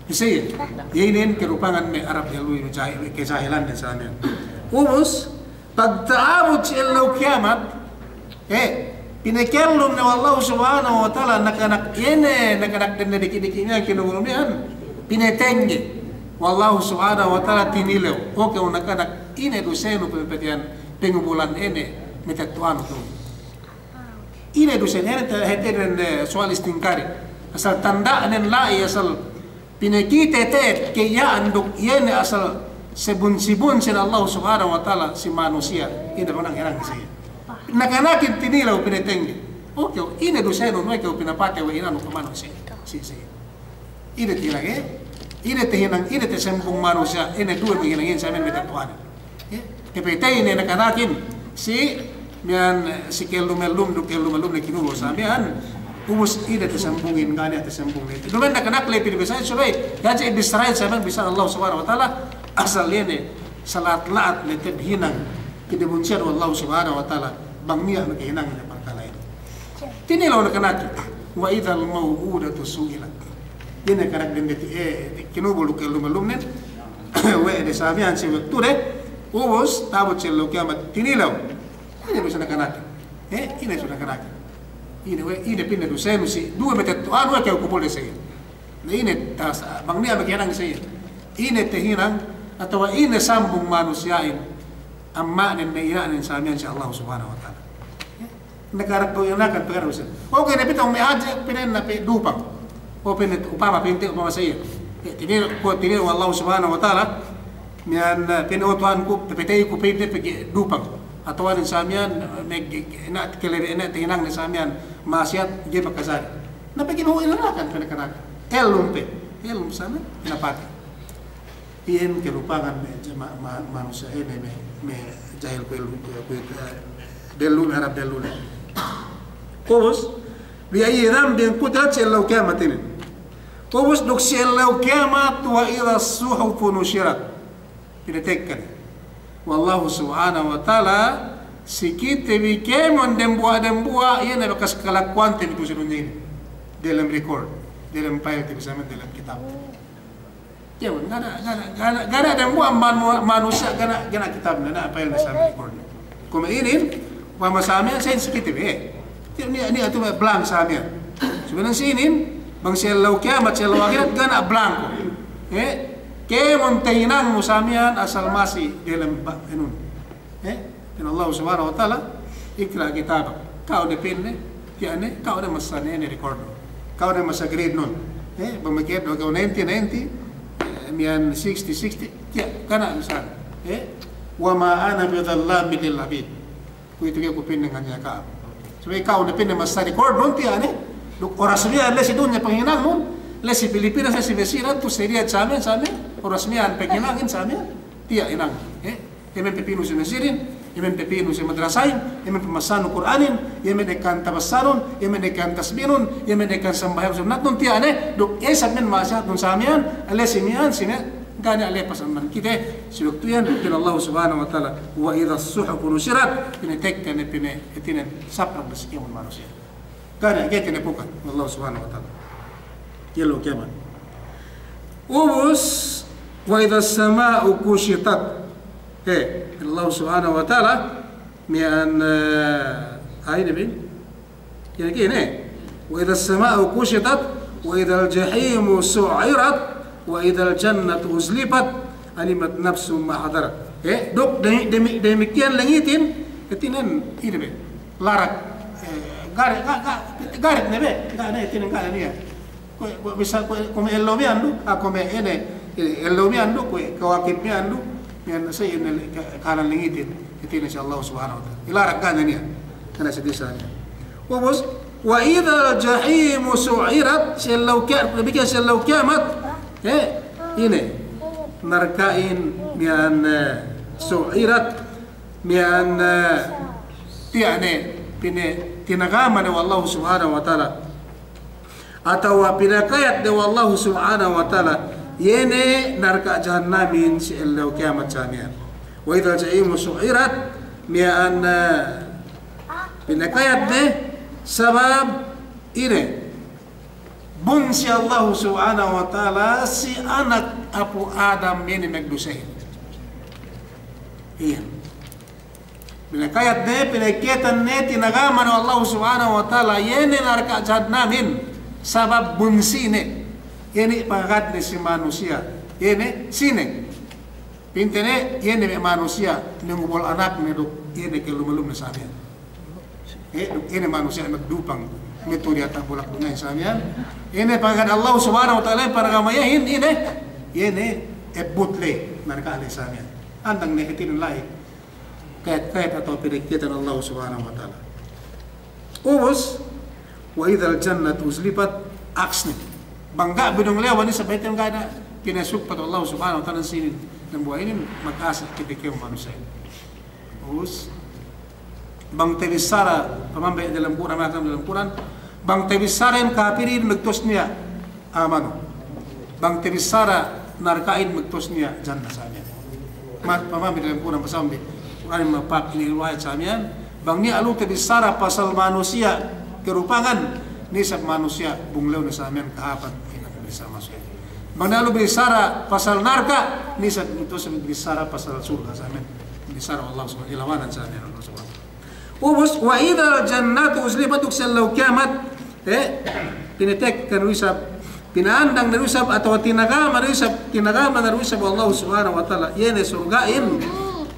Isi, inin karupangan me' Arab dehellu, me' jahi-, me' kajahilanden sa miya'an. Ubus, pagta'abut si ellew kiyamat, eh, pinakellum ne we' Allahu Subhanahu wa Ta'ala anak-anak ine, anak-anak dende diki'-diki' miya'an kinubul miya'an, pinatengge we' Allahu Subhanahu wa Ta'ala tinilew. O kew anak-anak, ine dusenu pamapateyanu, pangubulan ine, matetto'anu kew. Ine dusenu, ine te-, hātinen, eh, su'al istinkari. Asal tanda'nen la'i, asal pinakite te'ed ka'iya'an duk iye ne asal sabun-sabun sin Allah Subhanahu wa Ta'ala si manusiya'. Ine bang hinang si iye. Nakanakin tinilew pinatengge. O kew, ine dusenu, we' kew pinapatey we' inanu ke manusiya'. Si, si. Ine tahinang, eh? Ine tahinang, ine tasambung manusiya', ine duwe bang hinangin sa miya'an matetto'anin. Eh? Tapatey ne nakanakin, si miya'an, si kellum-ellum, duk kellum-ellum ne kinubul sa miya'an, ubus ine tasambungin, ga' niya' tasambung ne. Duma'in nakanak ley pinabicharahin subey, hadja ibisarahin sa miya'an bichara Allah Subhanahu wa Ta'ala, asal iye ne, sala'at-la'at ne te'ed hinang, kinabunsihan we' Allah Subhanahu wa Ta'ala, bang niya' makahinang ne parkala' inin. Tinilew nakanakin, wa idhal maw'udatu su'ilat. Ine nakanak dende, eh, kinubul duk kellum-ellumnen, we' de sa miya'an si waktude, ubus, ta'abut si ellew kiyamat, tinilew. Ine duse nakanakin. Eh, ine duse nakanakin. Ine we', ine pa'inne dusenu si, duwe matetto'anu we' kew kubulde si iye. Na ine tas-, bang niya' makahinang si iye. Ine tahinang, Atawa ine sambung manusiya'in, amma'nen me' ina'nen samiyan si Allah Subhanahu wa Ta'ala. Nakarak ko ina'kan pegara usin. Oke, ne pitong me' hadje, pinen na pe dupang. O pinen upama, pinte upama sa iye. Tinin, ko tinin we' Allah Subhanahu wa Ta'ala, miyan, eh, pinen o Tuhanku, pepetey ku pinte pegge' dupang. Atawa nen samiyan, me' ge-, ge-, na' kelebe, na' tahinang ne samiyan, ma'asiyat, ga'i makajari. Na pegge' no ina'kan, pinen kanak. Ellum pe, ellum samiyan, pinapatey. Iyan kalupangan me', ma-, ma-, manusiya' ine me', me' jahil kuwe' lu-, kuwe', kuwe', eh, dellu, harap dellu ne. Ubus, bi ayyi dhanbin qutilat si ellew kiyamat inin. Ubus duk si ellew kiyamat, wa idhas suhufu nushirat. Pinatekka ne we' Allahu Subhanahu wa Ta'ala, si kite bi kēmon dembuwa'-dembuwa', iye ne bakas kalakuwante bi tu'u si dunya inin. Delem record, delem file te bi samiyan, delem kitab. Kēmon, ga' ne, ga' ne, ga' ne, ga' ne dembuwa' man-, manusiya', ga' ne, ga' ne kitabne, ga' ne file ne samiyan, record ne. Kuwe' inin, upama samiyan, sa inin si kite bi, eh. Niya', niya' tu'u me' blank samiyan. Subey si inin, bang si ellew kiyamat, si ellew ahirat, ga' ne blank. Eh, kēmon tahinangnu samiyan, asal masi delem ba-, inun. Eh, pa'in Allah Subhanahu wa Ta'ala, "Iqra' kitabak." Ka'u ne pa'inne, tiya' ne, ka'u ne masa ne, ne record nun. Ka'u ne masa grade nun. Eh, bang me' grade nun, ka'u ninety, ninety, eh, miyan sixty, sixty, tiya', ga' ne masa. Eh, "Wa ma ana bi dhallamin lil abid." Kuwe'itu ga'i ku pa'inne nganiya' ka'am. Subey ka'u ne pa'inne masa record nun, tiya' ne. Duk oras miyan la'i si dunya paghinangnun, la'i si Pilipinas, la'i si Mesir, tu'u si Riyadh samiyan, samiyan. Oras miyan paghinangin samiyan, tiya' hinang. Eh, iye me' pepinu si masirin, iye me' pepinu si madrasahin, iye me' pamasanu Kur'anin, iye me' ekkahan tabassanun, iye me' ekkahan tasbihnun, iye me' ekkahan sambahayang sunnatnun, tiya' ne, duk iye isab me' ma'asiyatnun samiyan, la'i si miyan, si miyan, ga' ne lepas amban kite, si waktu iyan, pa'in Allah Subhanahu wa Ta'ala, "Wa idhas suhufu nushirat," pinatekka ne, pina-, hātinen, saprak ne si kēmon manusiya'. Ga' ne, ga'i tinapukan we' Allah Subhanahu wa Ta'ala. Ellew kiyamat. Ubus, "Wa idhas sama'u kushitat." Eh, Allah Subhanahu wa Ta'ala, miyan, eh, ay, nabi? Kine, kine. "Wa idhas sama'u kushitat, wa idhal jahimu su'irat, wa idhal jannatu uzlifat, alimat nafsun ma hadarat." Eh, duk demi-, demi-, demikiyan langitin, hātinen, ine be. Larak, eh, garit, ga-, ga-, garit ne be, ga' ne, hātinen ga' ne niya'. Kuwe', kuwe' bisa, kuwe', kuwe' me' ellew miyan du, ah, kuwe' me' ine, eh, ellew miyan du, kuwe' kawakib miyan du, miyan sa ine ka-, kahalan langitin, hātinen si Allah Subhanahu wa Ta'ala. Ilarak ga' ne niya', kana si disa niya'. Ubus, "Wa idhal jahimu su'irat," si ellew kiya-, damikiyan si ellew kiyamat, eh, ine, narka'in miyan, eh, su'irat, miyan, eh, tiya' ne, pine-, tinagama ne we' Allah Subhanahu wa Ta'ala. Atawa pinakayat ne we' Allah Subhanahu wa Ta'ala, iye ne narka' jahannamin si ellew kiyamat samiyan. "Wa idhal jahimu su'irat," miyan, eh, pinakayat ne sabab ine, bunsi Allah Subhanahu wa Ta'ala si anak apu' Adam inin magdusehin. Iyan. Pinakayat ne, pinakiyatan ne, tinagama ne we' Allah Subhanahu wa Ta'ala, iye ne narka' jahannamin, sabab bunsi ne. Iye ne pangagad ne si manusiya'. Iye ne, sine. Pinte ne, iye ne me' manusiya', mangubul anakne duk, iye ne kellum-kellumne samiyan. Eh, duk ine manusiya' magdupang, me' tu'u diyata' bulak dunyahin samiyan. Ine pangagad Allah Subhanahu wa Ta'ala, panagama iyehin, ine, ine, ebbut le, narka' le samiyan. Andang ne hātinen la'i, kayat-kayat atawa pinakiyatan Allah Subhanahu wa Ta'ala. Ubus, "Wa idhal jannatu uzlifat," aksne. Bang ga' binung lewan isab hātinen ga' ne pinasugpat Allah Subhanahu wa Ta'ala sinin, dambuwa' inin, maka'asa' kite kew manusiya'. Ubus, bang tabissara, pamambe' dalem Kur'an, dalem Kur'an, bang tabissara in kapirin magtūs niya' amanu. Bang tabissara narka'in magtūs niya' jannah samiyan. Ma-, pamambe' dalem Kur'an, pasambe' Kur'an mapap ini riwayat samiyan. Bang niya' lu tabissara pasal manusiya' karupangan, nisab manusiya' bunglewne samiyan kahāpan, ina bisa manusiya'. Bang niya' lu bissara pasal narka', nisab itu bissara pasal surga' samiyan. Bissara Allah Subhanahu, ilawanan samiyan Allah Subhanahu. Ubus, "Wa idhal jannatu uzlifat," duk si ellew kiyamat, eh, pinatekka ne isab, pina'andang ne du isab atawa tinagama ne du isab, tinagama ne du isab we' Allahu Subhanahu wa Ta'ala, iye ne surga'in,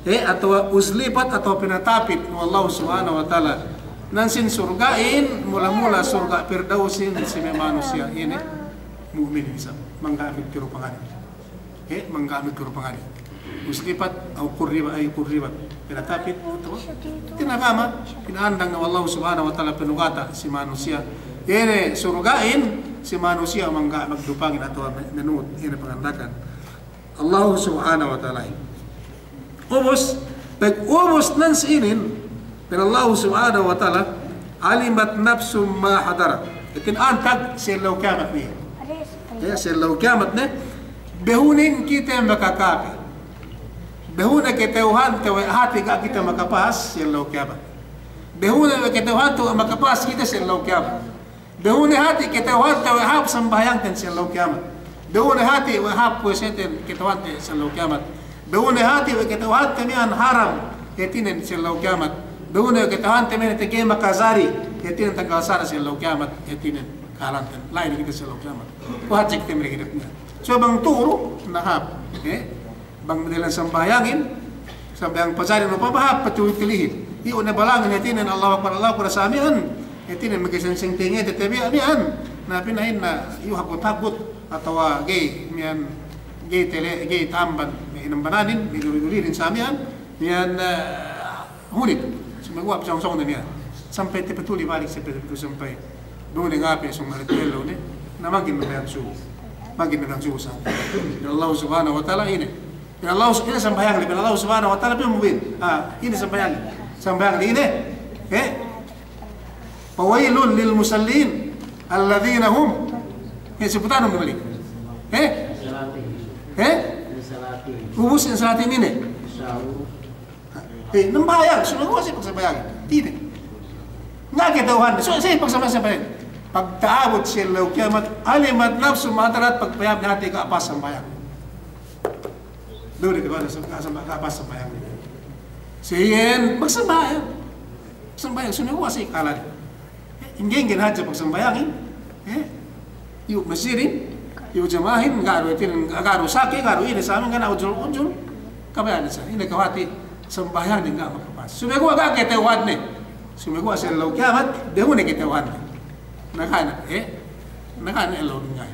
eh, atawa uzlifat atawa pinatapit we' Allahu Subhanahu wa Ta'ala. Nan sin surga'in, mula-mula surga' Pirdausin si me' manusiya', iye ne mu'min isab, mangga'i magtiru pangadi. Eh, mangga'i magtiru pangadi. Uzlifat aw qurribat, ay qurribat. Pinatapit atawa tinagama, pina'andang we' Allahu Subhanahu wa Ta'ala, pinugata' si manusiya'. Iye ne surga'in, si manusiya' mangga'i magdupangin atawa me-, manuhut, iye ne panganda'akan Allahu Subhanahu wa Ta'ala. Ubus, pag ubus nan si inin, pa'in Allahu Subhanahu wa Ta'ala, "Alimat nafsum ma hadarat." Hātinen antag si ellew kiyamat ne. Eh, si ellew kiyamat ne, behunin kite makakapi. Behu ne kata'uhante we' hāti ga' kite makapas si ellew kiyamat. Behu ne we' kata'uhante we' makapas kite si ellew kiyamat. Behu ne hāti kata'uhante we' hāp sambahayangten si ellew kiyamat. Behu ne hāti we' hāp puwaseten kata'uhante si ellew kiyamat. Behu ne hāti we' kata'uhante miya'an haram, hātinen si ellew kiyamat. Behu ne we' kata'uhante miya'an te ga'i makajari, hātinen tanggal sada si ellew kiyamat, hātinen kahalanten. La'i ne kite si ellew kiyamat. Kuwe' hadja kite me' hidupne. So bang turu, na hāp, eh? Bang madalan sambahayangin, sambahayang pajarin upama hāp patuli-tulihin. Iyu' ne balangin hātinen Allahu Akbar, Allahu Akbar sa miya'an. Hātinen magsengseng tengete te biya' miya'an. Na pina'in na iyu' hagut-hagut atawa ga'i miya'an, ga'i tele, ga'i ta'amban, ga'i inambananin, ga'i duli-dulinin sa miya'an. Miya'an, eh, hunit. Sumeguwa' pasōng-sōng ne miya'an. Sampay tapatuli balik, sampay tapatuli, sampay. Duk ne ngape sōng ne ellew ne. Na mangkin ne miya'an subu. Mangkin ne miya'an subu sa. Pa'in Allahu Subhanahu wa Ta'ala ine. Pa'in Allahu, ine sambahayang ne, pa'in Allahu Subhanahu wa Ta'ala pa'in mu'min. Ah, ine sambahayang. Sambahayang ne ine. Eh? Fawailul lil musallin. Alladhina hum. Eh, sebutanun kembali. Eh? Eh? Ubus in salatihim ine. Eh, nambahayang, sumeguwa' si pagsambahayang. Ine. Nga' kata'uhan, so, si pagsambahayang. Pagta'abut si ellew kiyamat, alimat nafsum ma hadarat, pagpayam ne hāti ga' pas sambahayang. Duwe ne kata'uhan, so, ga' samba-, ga' pas sambahayang. Si iyan, pagsambahayang. Sambahayang, sumeguwa' si kahalan. Eh, ingge-ingge hadja pagsambahayangin, eh, iyu' masjidin, iyu' jama'ahin, ga' du itin, ga' du saki, ga' du ine sa miya'an, ga' niya' ujul-ujul, kabaya'an sa, ine kawati, sambahayangin ga' makapas. Sumeguwa' ga' kata'uhanne, sumeguwa' si ellew kiyamat, behu ne kata'uhanne. Na ga' niya', eh, na ga' niya' ellew dunya.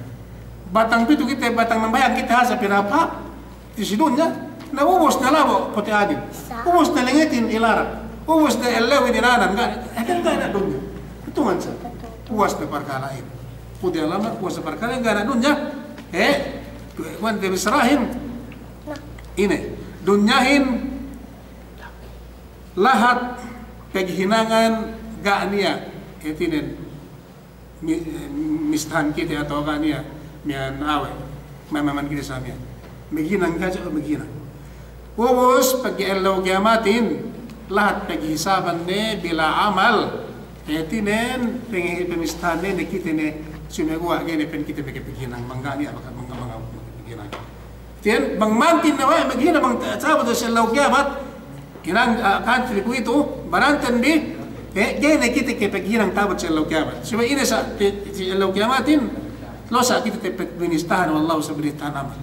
Batang pitu kite, batang nambahayang kite hadja pinapa, Di si dunya, na ubus ne labo' pote' adin. Ubus ne lengetin ilaran. Ubus ne ellewin inanan, ga', eh, kan ga' niya' dunya. Hitungan sa. Puwas ne parkala'in. Pute' alamat, puwas ne parkala'in, ga' niya' dunya. Eh, kuwan te bisarahin. Ine, dunyahin lahat paghinangan ga' niya', hātinen. Mi-, mistahan kite atawa ga' niya', miya'an awe', mamaman kite sa miya'an. Maghinang hadja, maghinang. Ubus, pegge' ellew kiyamatin, lahat paghisaban ne bila amal, hātinen, peng-, pamistahan ne, ne kite ne, sumeguwa' ga'i ne pa'in kite makapaghinang, bang ga' niya' maka-, maka-, maka-, makapaghinang. Tiyan, bang mangkin ne we' maghinang bang ta-, ta'abut si ellew kiyamat, hinang, ah, kantri kuwe'itu, baranten bi, eh, ga'i ne kite ke paghinang ta'abut si ellew kiyamat. Subey ine sa, ti-, si ellew kiyamatin, lu'u sa kite te pagbinistaan we' Allahu sa bininistaan amal.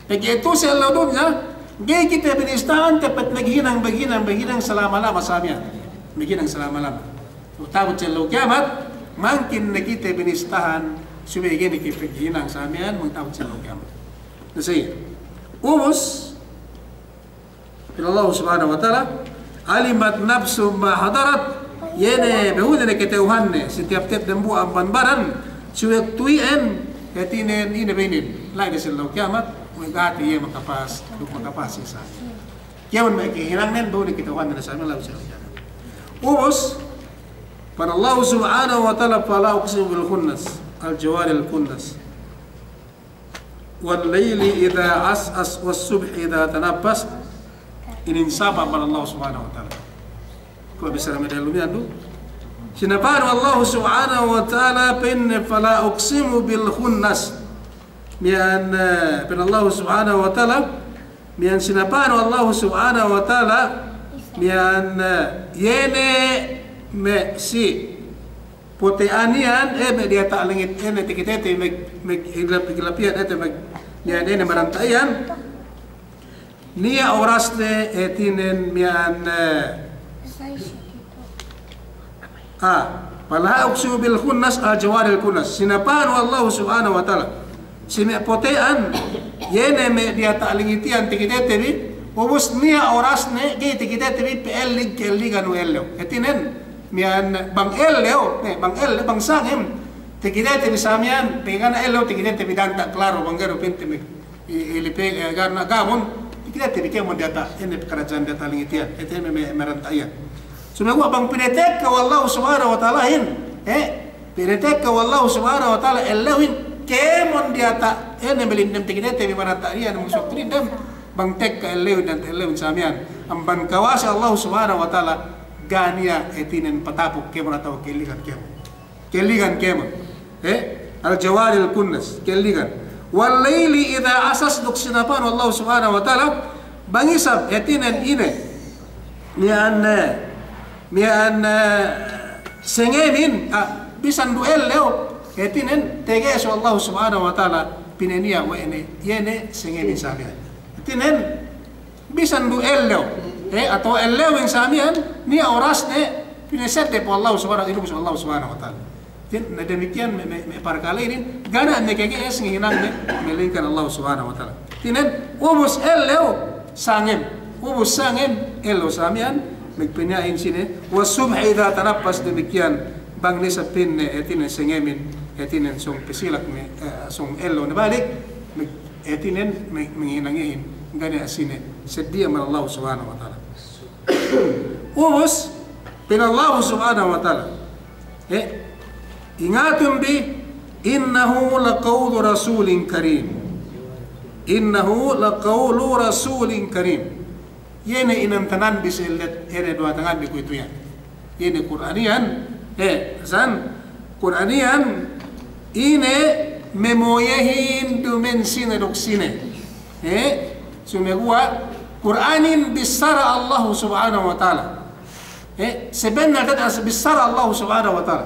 Pegge' itu si ellew dunya, ga'i kite binistaan te paghinang, maghinang, maghinang salama-lama sa miya'an. Maghinang salama-lama. Ta'abut si ellew kiyamat, mangkin ne kite binistaan, subey ga'i ne ke paghinang sa miya'an, bang ta'abut si ellew kiyamat. Na sa iye. Ubus, pa'in Allahu Subhanahu wa Ta'ala, "Alimat nafsum ma hadarat." Iye ne, behu ne kata'uhanne, si tiyap-tiyap dambuwa' amban baran, si waktu iyan, hātinen ine be inin, la'i ne si ellew kiyamat, we' ga' hāti iye makapas, duk makapas isab. Kēmon me' kahinangnen, behu ne kata'uhanne, sa miya'an la'i si ellew kiyamat. Ubus, pa'in Allahu Subhanahu wa Ta'ala, "Fala uqsimu bil khunnas, al jawaril khunnas." "Wal layli idha as'as, was subhi idha tanaffas." Inin sapa' pa'in Allah Subhanahu wa Ta'ala. Kuwe' bissara me' dalil miya'an du. Sinapa'an Allah Subhanahu wa Ta'ala pa'inne, "Fala uqsimu bil khunnas." Miya'an, eh, pa'in Allah Subhanahu wa Ta'ala, miya'an sinapa'an Allah Subhanahu wa Ta'ala, miya'an, eh, iye ne me' si pote'an iyan, eh, me' diyata' langit, eh, me' takitete, me', me' gilap-, gilap iyan, eh, me' iyan, eh, maranta' iyan. Niya' orasne, eh, hātinen miya'an, eh, ah, fala uqsimu bil khunnas, al jawaril khunnas. Sinapahan we' Allahu Subhanahu wa Ta'ala, si me' pote'an, iye ne me' diyata' langit iyan takitete bi, ubus niya' orasne, ga'i takitete bi, pa'ellig, ka'elligan we' ellew. Hātinen, miya'an bang ellew, ne, bang ellew, bang sangem, takitete bi sa miya'an, pegge' ga' ne ellew, takitete bi danta' klaro, bang ga'i du pa'inte me' i-, ilipe, eh, ga' ne gabun, takitete bi kēmon diyata', ine pakaradja'an diyata' langit iyan, hātinen me', me' maranta' iyan. Sumeguwa' bang pinatekka we' Allahu Subhanahu wa Ta'alahin, eh, pinatekka we' Allahu Subhanahu wa Ta'ala ellewin, kēmon diyata', ine me' lindem takitete bi maranta' iyan, maksud lindem, bang tekka ellewin dan ellewin sa miya'an. Amban kawasa Allahu Subhanahu wa Ta'ala, ga' niya' hātinen patapuk kēmon atawa ka'elligan kēmon. Ka'elligan kēmon. Eh, al jawaril khunnas, ka'elligan. Wal layli idha 'as'as, duk sinapahan we' Allahu Subhanahu wa Ta'ala, bang isab hātinen ine, miya'an, eh, miya'an, eh, sangemin, ah, bisan du ellew, hātinen, tege'es we' Allahu Subhanahu wa Ta'ala, pinaniya' we' ne, iye ne sangemin sa miya'an. Hātinen, bisan du ellew, eh, atawa ellewin sa miya'an, niya' orasne, pinasedde pu Allahu Subhanahu, inubus Allahu Subhanahu wa Ta'ala. Hātinen, na damikkiyan me', me', me' parkala' inin, ga' ne makage'es ngahinangne, malaingkan Allahu Subhanahu wa Ta'ala. Hātinen, ubus ellew, sangem, ubus sangem, ellew sa miya'an, magpina'in sine, was subhi idha tanaffas, damikkiyan, bang ne isab pa'inne, hātinen sangemin, hātinen sōng pasilak ne, eh, sōng ellew ne balik, mag-, hātinen me', me' ngahinang iyehin, ga' ne sine, seddi amban Allahu Subhanahu wa Ta'ala. Ubus, pa'in Allahu Subhanahu wa Ta'ala, eh, ingatun bi, innahu laqawlu rasulin karim. Innahu laqawlu rasulin karim. Iye ne inantanan bi si ellet, iye ne duwatangan bi kuwe'itu iyan. Iye ne Kur'an iyan, eh, san, Kur'an iyan, ine mamoyehin duma'in sine duk sine. Eh, sumeguwa', Kur'anin bissara Allahu Subhanahu wa Ta'ala. Eh, sabennal te'ed as-, bissara Allahu Subhanahu wa Ta'ala.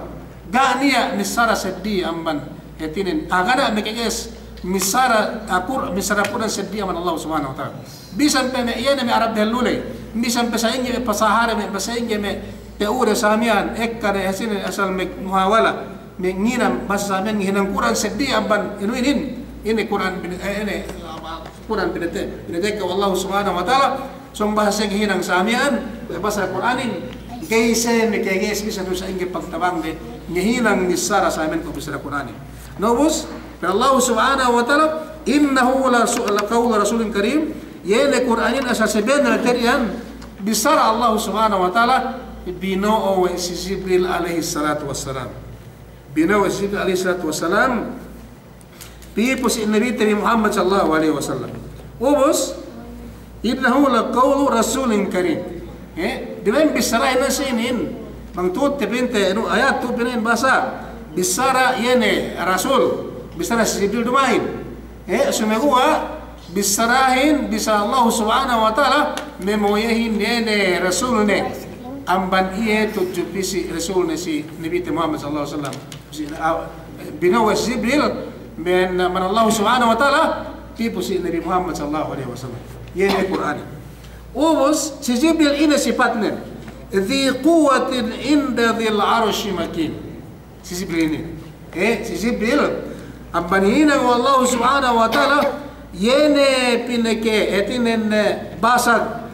Ga' niya' missara seddi amban hātinen. Ah, ga' niya' makage'es missara, ah, Kur-, missara Kur'an seddi amban Allahu Subhanahu wa Ta'ala. Bisan pe me' iye ne me' Arab dehellu ley, bisan pe sa'ingge me' pasahare, me' sa'ingge me' te'ude sa miya'an, ekka ne hātinen asal me' muhawala, me' nginam bahasa sa miya'an ngahinang Kur'an seddi amban inu inin, ine Kur'an bin-, eh, ine, ah, Kur'an binete-, binetekka we' Allahu Subhanahu wa Ta'ala, sōng bahasa ngahinang sa miya'an, bahasa Kur'anin, ga'i siye makage'es bisan du sa'ingge pagtabangde, ngahinang missara sa miya'an kuwe' bissara Kur'anin. Na ubus, pa'in Allahu Subhanahu wa Ta'ala, innahu la su-, laqawlu rasulin karim, iye ne Kur'anin asal sabennal te'ed iyan, bissara Allahu Subhanahu wa Ta'ala, bino'o we' si Jibril alayhis salatu wassalam. Bino'o we' si Jibril alayhis salatu wassalam, pī pu si Nabite bi Muhammad sallallahu alayhi wasallam. Ubus, innahu laqawlu rasulin karim. Eh, duma'in bissarahin ne si inin. Bang tu'u te pa'inte, anu, ayat tu'u pa'inne bahasa. Bissara iye ne Rasul. Bissara si Jibril duma'in. Eh, sumeguwa', bissarahin, bissara Allahu Subhanahu wa Ta'ala, mamoyehin iye ne Rasulne. Amban iye tudju pī si Rasulne si Nabite Muhammad sallallahu alayhi wasallam. Si, ah, bino'o we' si Jibril, me', man Allahu Subhanahu wa Ta'ala, pī pu si Nabi Muhammad sallallahu alayhi wasallam. Iye ne Kur'an. Ubus, si Jibril ine sipatnen. Dhi quwwatin 'inda dhil 'arshi makin. Si Jibril inin. Eh, si Jibril, amban hinang we' Allahu Subhanahu wa Ta'ala, iye ne pineke, hātinen, eh, basag,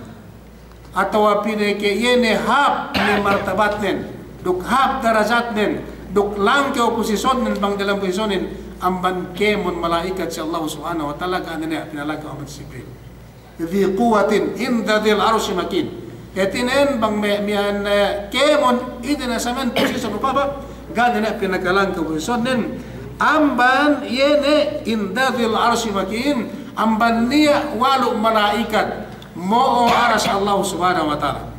atawa pineke iye ne hāp ne martabatnen, duk hāp darajatnen, duk langkew posisonnen bang dalem posisonnen, amban kēmon mala'ikat si Allahu Subhanahu wa Ta'ala, ga' ne niya' pinalangkew amban si Jibril. Dhi quwwatin 'inda dhil 'arshi makin. Hātinen bang me', miya'an, eh, kēmon ine ne sa miya'an posison upama, ga' ne niya' pinakalangkew posisonnen, amban iye ne 'inda dhil 'arshi makin, amban niya' walu' mala'ikat, mo'o aras Allahu Subhanahu wa Ta'ala.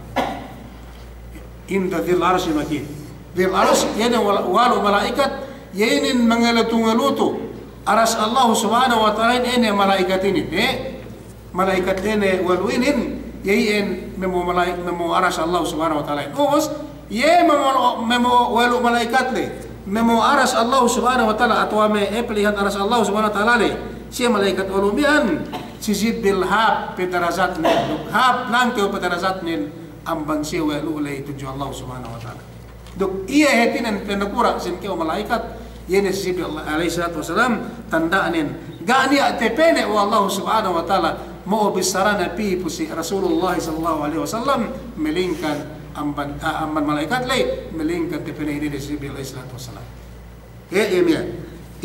'Inda dhil 'arshi makin. Dhil 'arsh, iye ne wal-, walu' mala'ikat, iye inin mangalutu-ngalutu aras Allahu Subhanahu wa Ta'ala, iye ne mala'ikat inin, eh? Mala'ikat inin walu' inin, iye inin mamo'o mala'i-, mamo'o aras Allahu Subhanahu wa Ta'ala. Ubus, Iye me' mo'o, me' mo'o we' lu' mala'ikat le, me' mo'o aras Allah Subhanahu wa Ta'ala, atawa me' epelihan aras Allah Subhanahu wa Ta'ala le, si mala'ikat we' lu' miya'an, si Jibril hāp pe darajatnen, duk hāp langkew pe darajatnen, amban siye we' lu' le tudju Allah Subhanahu wa Ta'ala. Duk iye hātinen pinakura' sin kew mala'ikat, iye ne si Jibril alayhis salatu wassalam, tanda'nen. Ga' niya' tapene' we' Allah Subhanahu wa Ta'ala, mo'o bissarane pī pu si Rasulullah sallallahu alayhi wasallam, melingkan amban, a, amban mala'ikat le, melingkan tapene' ine si Jibril alayhis salatu wassalam. He, iye miya'an.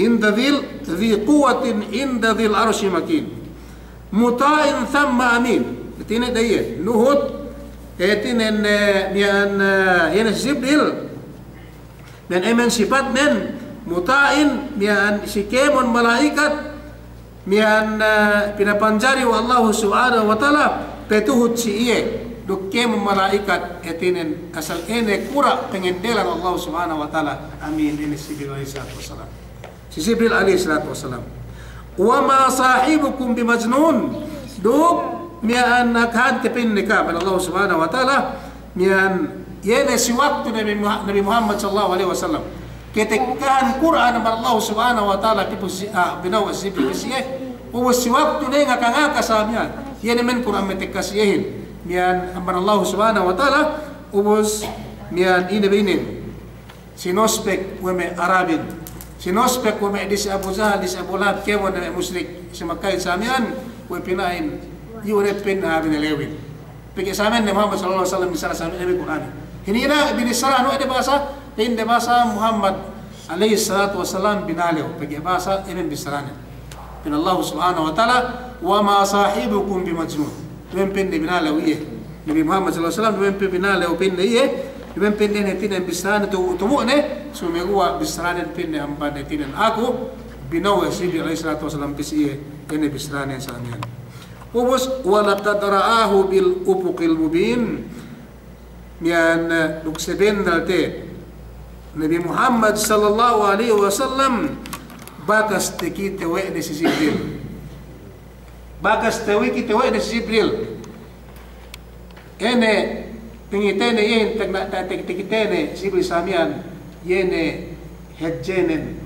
Inda dhil, dhi quwwatin inda dhil arshi makin. Muta'in thamma amin. Hātinen da'a iye. Nuhut, hātinen, eh, miya'an, eh, iye ne si Jibril. Miya'an emen sipatnen, muta'in, miya'an si kēmon mala'ikat, miya'an, eh, pinapanjari we' Allahu Subhanahu wa Ta'ala, patuhut si iye, duk kēmon mala'ikat, hātinen, asal ine kura' pangendelan Allahu Subhanahu wa Ta'ala, amin, ine si Jibril alayhis salatu wassalam. Si Jibril alayhis salatu wassalam. Wa ma sahibukum bimajnun. Duk miya'an akahante pa'inne ka'am Allah Subhanahu wa Ta'ala, miya'an iye ne si waktu Nabi Muha-, Nabi Muhammad sallallahu alayhi wasallam katekkahan Kur'an amban Allah Subhanahu wa Ta'ala pī pu si, ah, bino'o si Jibril pī si iye. Ubus si waktu ne ngaka-ngaka sa miya'an. Iye ne me' Kur'an matekka si iyehin. Miya'an amban Allah Subhanahu wa Ta'ala, ubus miya'an ine binin. Sinuspek we' me' Arabin. Sinuspek we' me' disi Abu Jahal, disi Abu Lahab, kēmon ne me' musrik si Makkahin sa miya'an, we' pina'in, iyu' ne pa'in a'a binalewin. Pegge' sa miya'an ne Muhammad sallallahu alayhi wasallam bissara sa miya'an me' Kur'anin. Hinina' binissara, anu de bahasa, pa'inde bahasa Muhammad alayhis salatu wassalam binalew, pegge' bahasa emen bissaranen. Pa'in Allah Subhanahu wa Ta'ala, "Wa ma sahibukum bimajnun." Duma'in pa'inde binalew iye. Nabi Muhammad sallallahu alayhi wasallam, duma'in pa'inde binalew pa'inde iye. Duma'in pa'inde hātinen bissaranen tu-, tubu'ne, sumeguwa' bissaranen pa'inde amban hātinen aku, bino'o si Jibril alayhis salatu wassalam pī si iye, ine bissaranen sa miya'an. Ubus, "Wa laqad ra'ahu bil ufuqil mubin." Miya'an, eh, duk sabennal te Nabi Muhammad sallallahu alayhi wasallam bakas takite we' ne si Jibril. Bakas takite we' ne si Jibril. Ine pangitene iyehin, tagna-, ta-, ta-, takitene si Jibril sa miya'an, iye ne hadjenen.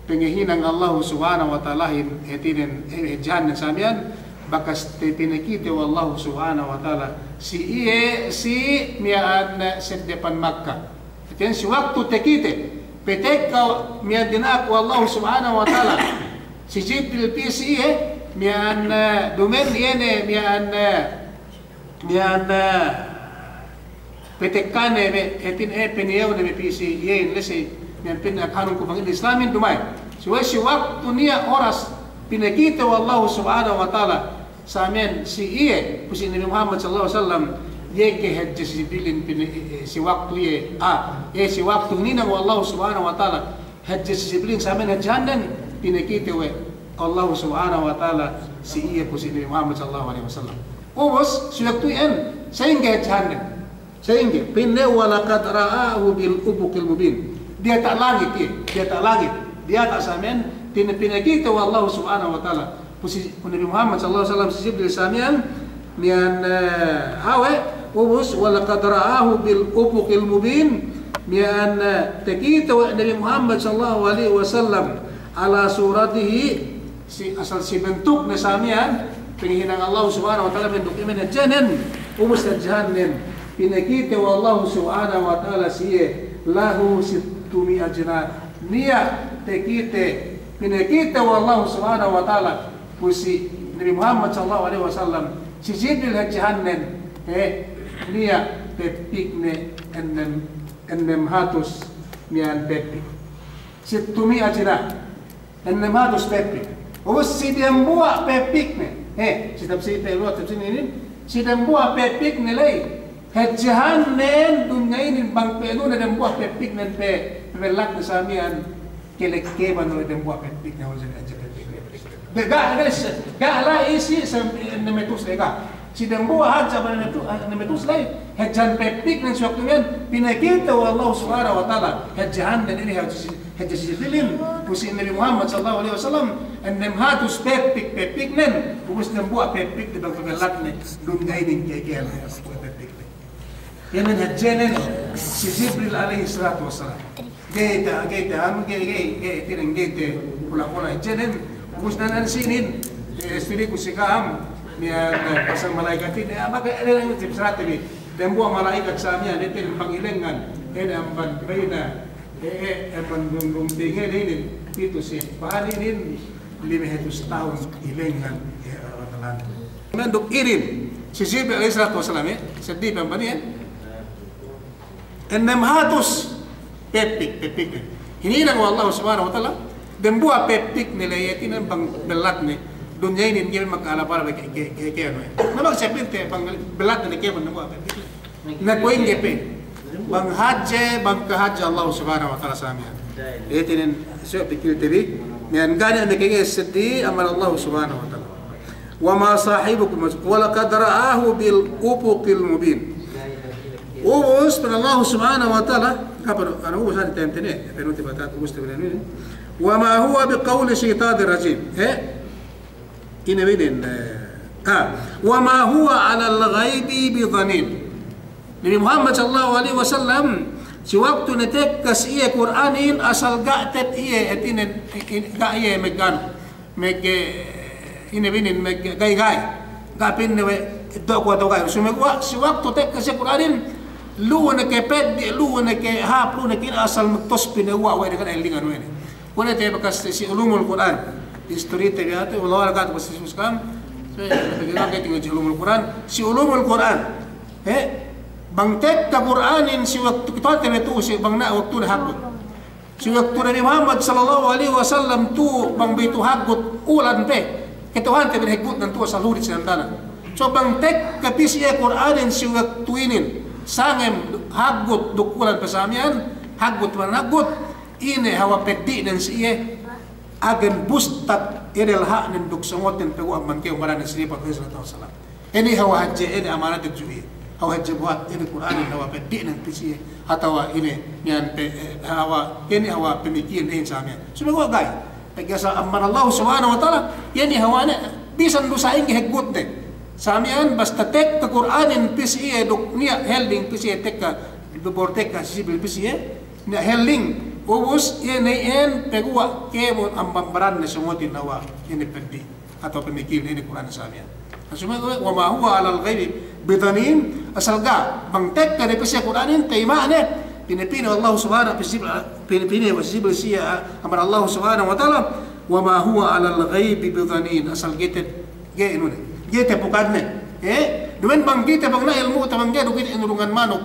Pangahinang Allahu Subhanahu wa Ta'alahin, hātinen, eh, hadjehannen sa miya'an, bakas te pinakite we' Allahu Subhanahu wa Ta'ala si iye, si miya'an, eh, seddepan Makka. Hātinen si waktu takite, patekka miya'an dina'ak we' Allahu Subhanahu wa Ta'ala si Jibril pī si iye, miya'an, eh, duma'in iye ne, miya'an, eh, Miya'an, eh, patekkane me', hātinen, eh, paniyew ne me' pī si iyehin la'i si, miya'an pa'inne akahanun ku bang ine Islamin duma'in. Subey si waktu niya' oras pinakite we' Allahu Subhanahu wa Ta'ala sa miya'an si iye, pu si Nabi Muhammad sallallahu alayhi wasallam, iye ke hadje si Jibrilin pina-, eh, eh, si waktu iye, ah, eh, si waktu hininang we' Allahu Subhanahu wa Ta'ala, hadje si Jibrilin sa miya'an hadjehannen, pinakite we' Allahu Subhanahu wa Ta'ala si iye pu si Nabi Muhammad sallallahu alayhi wasallam. Ubus, si waktu iyan, sa'ingge hadjehannen. Sa'ingge, pa'inne, "Wa laqad ra'ahu bil ufuqil mubin." Diyata' langit iye, diyata' langit. Diyata' sa miya'an, pina-, pinakite we' Allahu Subhanahu wa Ta'ala. Pu si, pu Nabi Muhammad sallallahu alayhi wasallam si Jibril sa miya'an, miya'an, eh, awe', ubus, "Wa laqad ra'ahu bil ufuqil mubin." Miya'an, eh, takite we' Nabi Muhammad sallallahu alayhi wasallam ala suratihi, si, asal si bentukne sa miya'an, pangahinang Allahu Subhanahu wa Ta'ala bentuk iye me' hadjenen, ubus hadjehannen, pinakite we' Allahu Subhanahu wa Ta'ala si iye, lahu sittu mi'a janah. Niya' takite, pinakite we' Allahu Subhanahu wa Ta'ala, pu si Nabi Muhammad sallallahu alayhi wasallam, si Jibril hadjehannen, eh, niya' peppikne ennem, ennem hatus miya'an peppik. Sittu mi'a janah, ennem hatus peppik. Ubus si dembuwa' peppikne, eh, si tafsir pe luwal tafsir inin, si dembuwa' peppikne la'i, hadjehannen dunya inin bang pe'nu ne dembuwa' peppiknen pe, pabellatne sa miya'an, kelekkeban we' dembuwa' peppikne, we' hadje peppikne. Ga', ga', ga' la'i si, si, ennem hatus la'i ga'. Si dembuwa' hadja bang ennem hatus, ennem hatus la'i, hadjehan peppiknen si waktu miya'an, pinakite we' Allahu Subhanahu wa Ta'ala, hadjehannen inin hadje si, hadje si Jibrilin, pu si Nabi Muhammad sallallahu alayhi wasallam, ennem hatus peppik, peppiknen, ubus dembuwa' peppikne bang pabellatne, dunya inin ke'eke'en, peppikne. Iye men hadjenen, Si Jibril alaihi salatu wassalam. Ga'i te, ga'i te, anu, ga'i, ga'i, ga'i, hātinen ga'i te pula-pula. Jenen, ubus ne sinin, eh, istiriku si ka'am, niya', eh, pasal mala'ikatin, eh, maka, eh, eh, si sarate bi. Dembuwa' mala'ikat sa miya'an, eh, hātinen pangilengan, eh, amban baina, eh, eh, amban dung-, dungtinge, eh, inin, pitu si, pahan inin, lime hatus tahun ilengan, eh, Allah Ta'ala. Menduk inin, si Jibril alaihi salatu wassalam, eh, seddi pe amban iyan, eh. Ennem hatus pepik, pepik ne. Hininang we' Allah Subhanahu wa Ta'ala, dembuwa' pepik ne la'i hātinen bang bellatne. Dunya inin ga'i maka'alap-alap ke, ke, ke, ke, anu. Na bang siye pinte, bang bellatne ne kēmon dembuwa' pepik ne. Na kuwe' ingge pe. Bang hadje, bang kahadje Allah Subhanahu wa Ta'ala sa miya'an. Hātinen, so pikilte bi, miya'an ga' ne meke seddi amban Allah Subhanahu wa Ta'ala. وما صاحبكم، ولقد رآه بالأفق المبين. Ubus pa'in Allah Subhanahu wa Ta'ala, kapan, anu, ubus hadja tem tene, penuti batat ubus te benen ini. وما هو بقول شيطان رجيم. Eh? Ine bi inin, eh, ah, وما هو على الغيب بضنين. Nabi Muhammad sallallahu alaihi wasallam, si waktu ne tekka si iye Kur'anin asal ga' te iye, hātinen, i-, i-, ga' iye meganu. Meg-, ine bi inin, meg-, ga'i-ga'i. Ga' pa'inne we' eddo'ku atawa ga'i. Sumeguwa', si waktu tekka si Kur'anin, lu'u ne ke peddi', lu'u ne ke hāp, lu'u ne ke asal magtospi ne uwa' we' ne ga' ne lingan we' ne. Kuwe' ne te bakas si Ulumul Kur'an. Istorite bi ate, wala-wala ga' te bakas si Muslim. So, ga'i te ngaji Ulumul Kur'an. Si Ulumul Kur'an. He? Bang tekka Kur'anin si waktu kite ne tu'u si bang na waktu ne hagut. Si waktu Nabi Muhammad sallallahu alaihi wasallam tu'u bang bitu hagut ulan pe. Kata'uhante bi hagutnen tu'u asal hulit sinandanan. So bang tekka pī si iye Kur'anin si waktu inin, sangem hagut duk ulan pe sa miya'an, hagut man hagut, ine hawal peddi'nen si iye, agen bustak ine laha'nen duk songoten paguwa' amban kew maranen si Nabi alaihi salatu wassalam. Ine hawal hadje, ine amanat hadje iye. Hawal hadje buwat, ine Kur'anin hawal peddi'nen pī si iye. Atawa ine, miya'an pe, eh, hawal, ine hawal pamikilen iyan sa miya'an. Sumeguwa' ga'i. Pegge' asal amban Allah Subhanahu wa Ta'ala, iye ne hawalne, bisan du sa'ingge hagutne. Sa miya'an basta tekka Kur'anin pī si iye duk niya' helding pī si iye tekka, bobor tekka si Jibril pī si iye, niya' helding, ubus iye ne iyan paguwa' kēmon amban baranne songotin hawal, ine peddi'. Atawa pamikilen ine Kur'an sa miya'an. Sumeguwa', وما هو على الغيب بضنين, asal ga', bang tekka ne pī si iye Kur'anin, tayima'ne, pine-pine Allah Subhanahu, pine-pine, pine-pine si Jibril si iye, amban Allah Subhanahu wa Ta'ala, وما هو على الغيب بضنين, asal ga'i te, ga'i anu ne, ga'i te pukanne. Eh, duma'in bang kite bang na ilmu'te bang ga'i du kite inurungan manuk,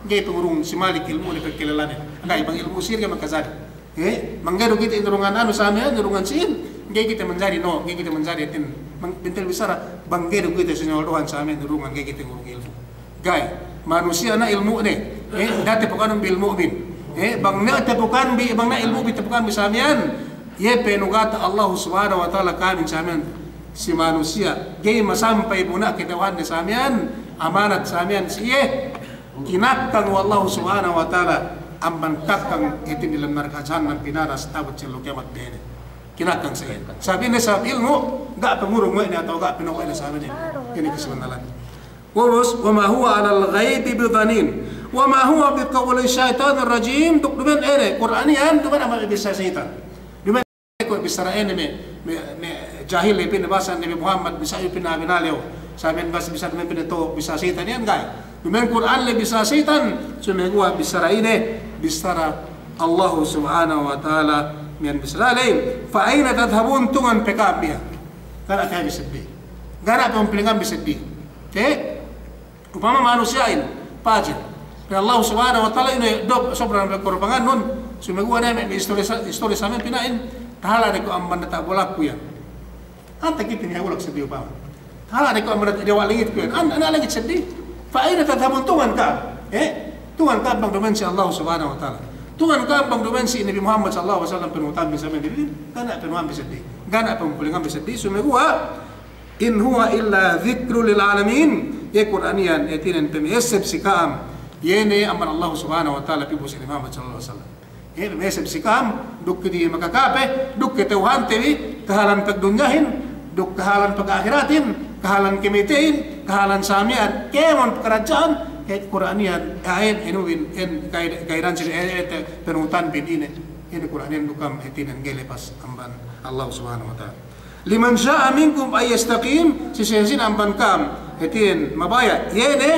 ga'i pangurung si Malik ilmu'ne pagkalelane. Ga'i bang ilmu' sihir ga'i makajari. Eh, bang ga'i du kite inurungan anu sa miya'an, inurungan sīn, ga'i kite manjari, no, ga'i kite manjari, hātin, bang, bentel bissara, bang ga'i du kite sinoldohan sa miya'an, inurungan ga'i kite ngurung ilmu'. Ga'i, manusiya' na ilmu'ne, eh, da'a tapukanun bi ilmu'bin. Eh, bang na tapukan bi, bang na ilmu'bin tapukan bi sa miya'an, iye pe nugata Allah Subhanahu wa Ta'ala ka'amin sa miya'an, si manusiya', ga'i masampay bu na kata'uhanne sa miya'an, amanat sa miya'an si iye, Kinakkang we' Allahu Subhanahu wa Ta'ala amban kakkang hātin diyalem narka' jahannam pinanas ta'abut si ellew kiyamat dehene. Kinakkang sa iyan. Sabab ine? Sabab ilmu' ga' pangurung we' ne atawa ga' pinawe' we' ne sabab ine. Ine kasabannalan. Ubus, wa ma huwa 'alal ghaibi bidhanin. Wa ma huwa biqawli syaitanir rajim. Duk duma'in ine, Kur'an iyan, duma'in amban bissā seyitan. Duma'in kuwe' bissā ine me', me', me' jahil le pa'in bahasa Nabi Muhammad, bissā iyu pa'in binalew. Sa' me' bahasa bissā duma'in pa'in to, bissā seyitan iyan ga'i. Duma'in Kur'an le bissā seyitan, sumeguwa' bissā ine, bissā Allahu Subhanahu wa Ta'ala miya'an bissā le. Fa aina tadhhabun, tungan pe ka'am bi iyan. Ga' ne ka'am bi seddili. Ga' ne pampilingan bi seddili. Te? Upama manusiya'in, pajin. Pa'in Allahu Subhanahu wa Ta'ala ine duk sobra ne korbanganun, sumeguwa' ne me' istori sa-, istori sa miya'an pina'in, tahala' ne ku amban data' bulakku iyan. Ante kite ne bulak seddili upama. Tahala' ne ku amban data' diyawa' langitku iyan. An-, ante langit seddili. Fa aina tadhhabun, tungan ka'am. Eh? Tungan ka'am bang duma'in si Allahu Subhanahu wa Ta'ala. Tungan ka'am bang duma'in si Nabi Muhammad sallallahu alaihi wasallam panuhutanbi sa miya'an didin. Ga' ne panuhutanbi seddili. Ga' ne pampilinganbi seddili. Sumeguwa' In huwa illa dhikrun lil alamin. Iye Kur'an iyan, hātinen pama'eseb si ka'am. Iye ne amban Allahu Subhanahu wa Ta'ala pī bu si Nabi Muhammad sallallahu alaihi wasallam. Iye pama'eseb si ka'am, duk kite makakape, duk kata'uhante bi, kahalan pagdunyahin, duk kahalan pagahiratin, kahalan kamateyhin, kahalan sa miya'an, kēmon pakaradja'an, Hāti Kur'an iyan, a'a, enu bin, en, kay-, kayran sin, eh, eh, te, penuhutanbin ine, ine Kur'an iyan duk kam hātinen ga'i lepas amban Allah Subhanahu wa Ta'ala. Liman sha'a minkum an yastaqim, si sine-sine amban kam, hātinen mabaya', iye ne,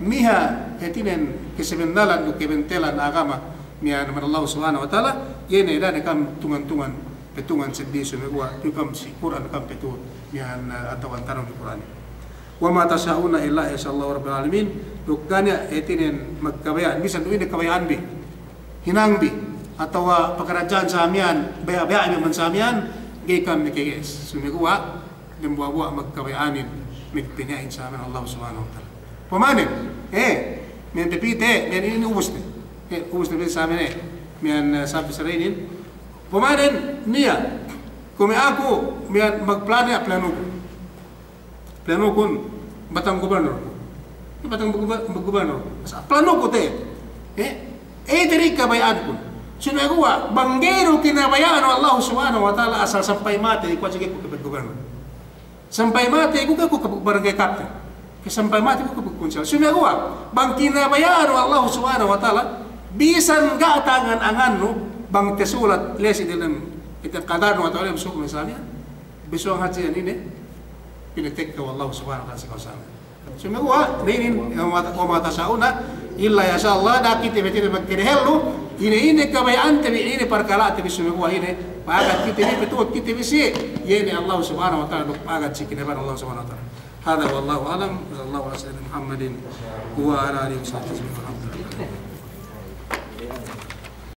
miha, hātinen kesebennalan duk kebentelan agama, miya'an amban Allah Subhanahu wa Ta'ala, iye ne, da'a ne kam tungan-tungan, petungan seddili sumeguwa', tu kam si Kur'an kam petungan, miya'an, eh, atawa antaran Kur'an. Wa ma tasha'una illa an yasha'allahu rabbul alamin. Duk ga' niya' hātinen magkabaya'an, bisan du ine kabaya'anbi, hinangbi, atawa pakaradja'an sa miya'an, baya'-baya'anbi man sa miya'an, ga'i kam makage'es. Sumeguwa' dembuwa'-buwa' magkabaya'anin, magpiniya'in sa miya'an Allah Subhanahu wa Ta'ala. Pamanen, eh, miya'an pepite, miya'an inin ubus ne. Eh, ubus ne sa miya'an, eh, miya'an, eh, sabi sara inin. Pamanen, niya', kuwe' aku, miya'an magplanu, planuku. Planukun batang gubernur. Batang guber-, gubernur. Sa planuku te. Eh, eh, diri kabaya'ankun. Sumeguwa', bang ga'i du kinabaya'an we' Allah Subhanahu wa Ta'ala asal sampay matey ku hadja ga'i ku kapag gubernur. Sampay matey ku ga'i ku kapag barangay captain. Ke sampay matey ku kapag kunsel. Sumeguwa', bang kinabaya'an we' Allah Subhanahu wa Ta'ala, bisan ga' ta'angan-angannu, bang tasulat la'i si delem ite kadarnu atawa delem suhuf misalnya, bisuwang hadja inin, pinatekka we' Allah Subhanahu wa Ta'ala si kawasa'an. Sumeguwa', inin, wa ma, wa ma tasha'una illa an yasha'allah, da'a kite bi hātinen magkadehellu, ine, ine kabaya'ante bi, ine parkala'te bi sumeguwa' ine, pa'agad kite bi, patuhut kite bi si, iye ne Allah Subhanahu wa Ta'ala, duk pa'agad si kinabaya'an Allah Subhanahu wa Ta'ala. Hadha wallahu a'lam, wa sallallahu ala sayyidina Muhammadin wa ala alihi wa sahbihi wa sallam.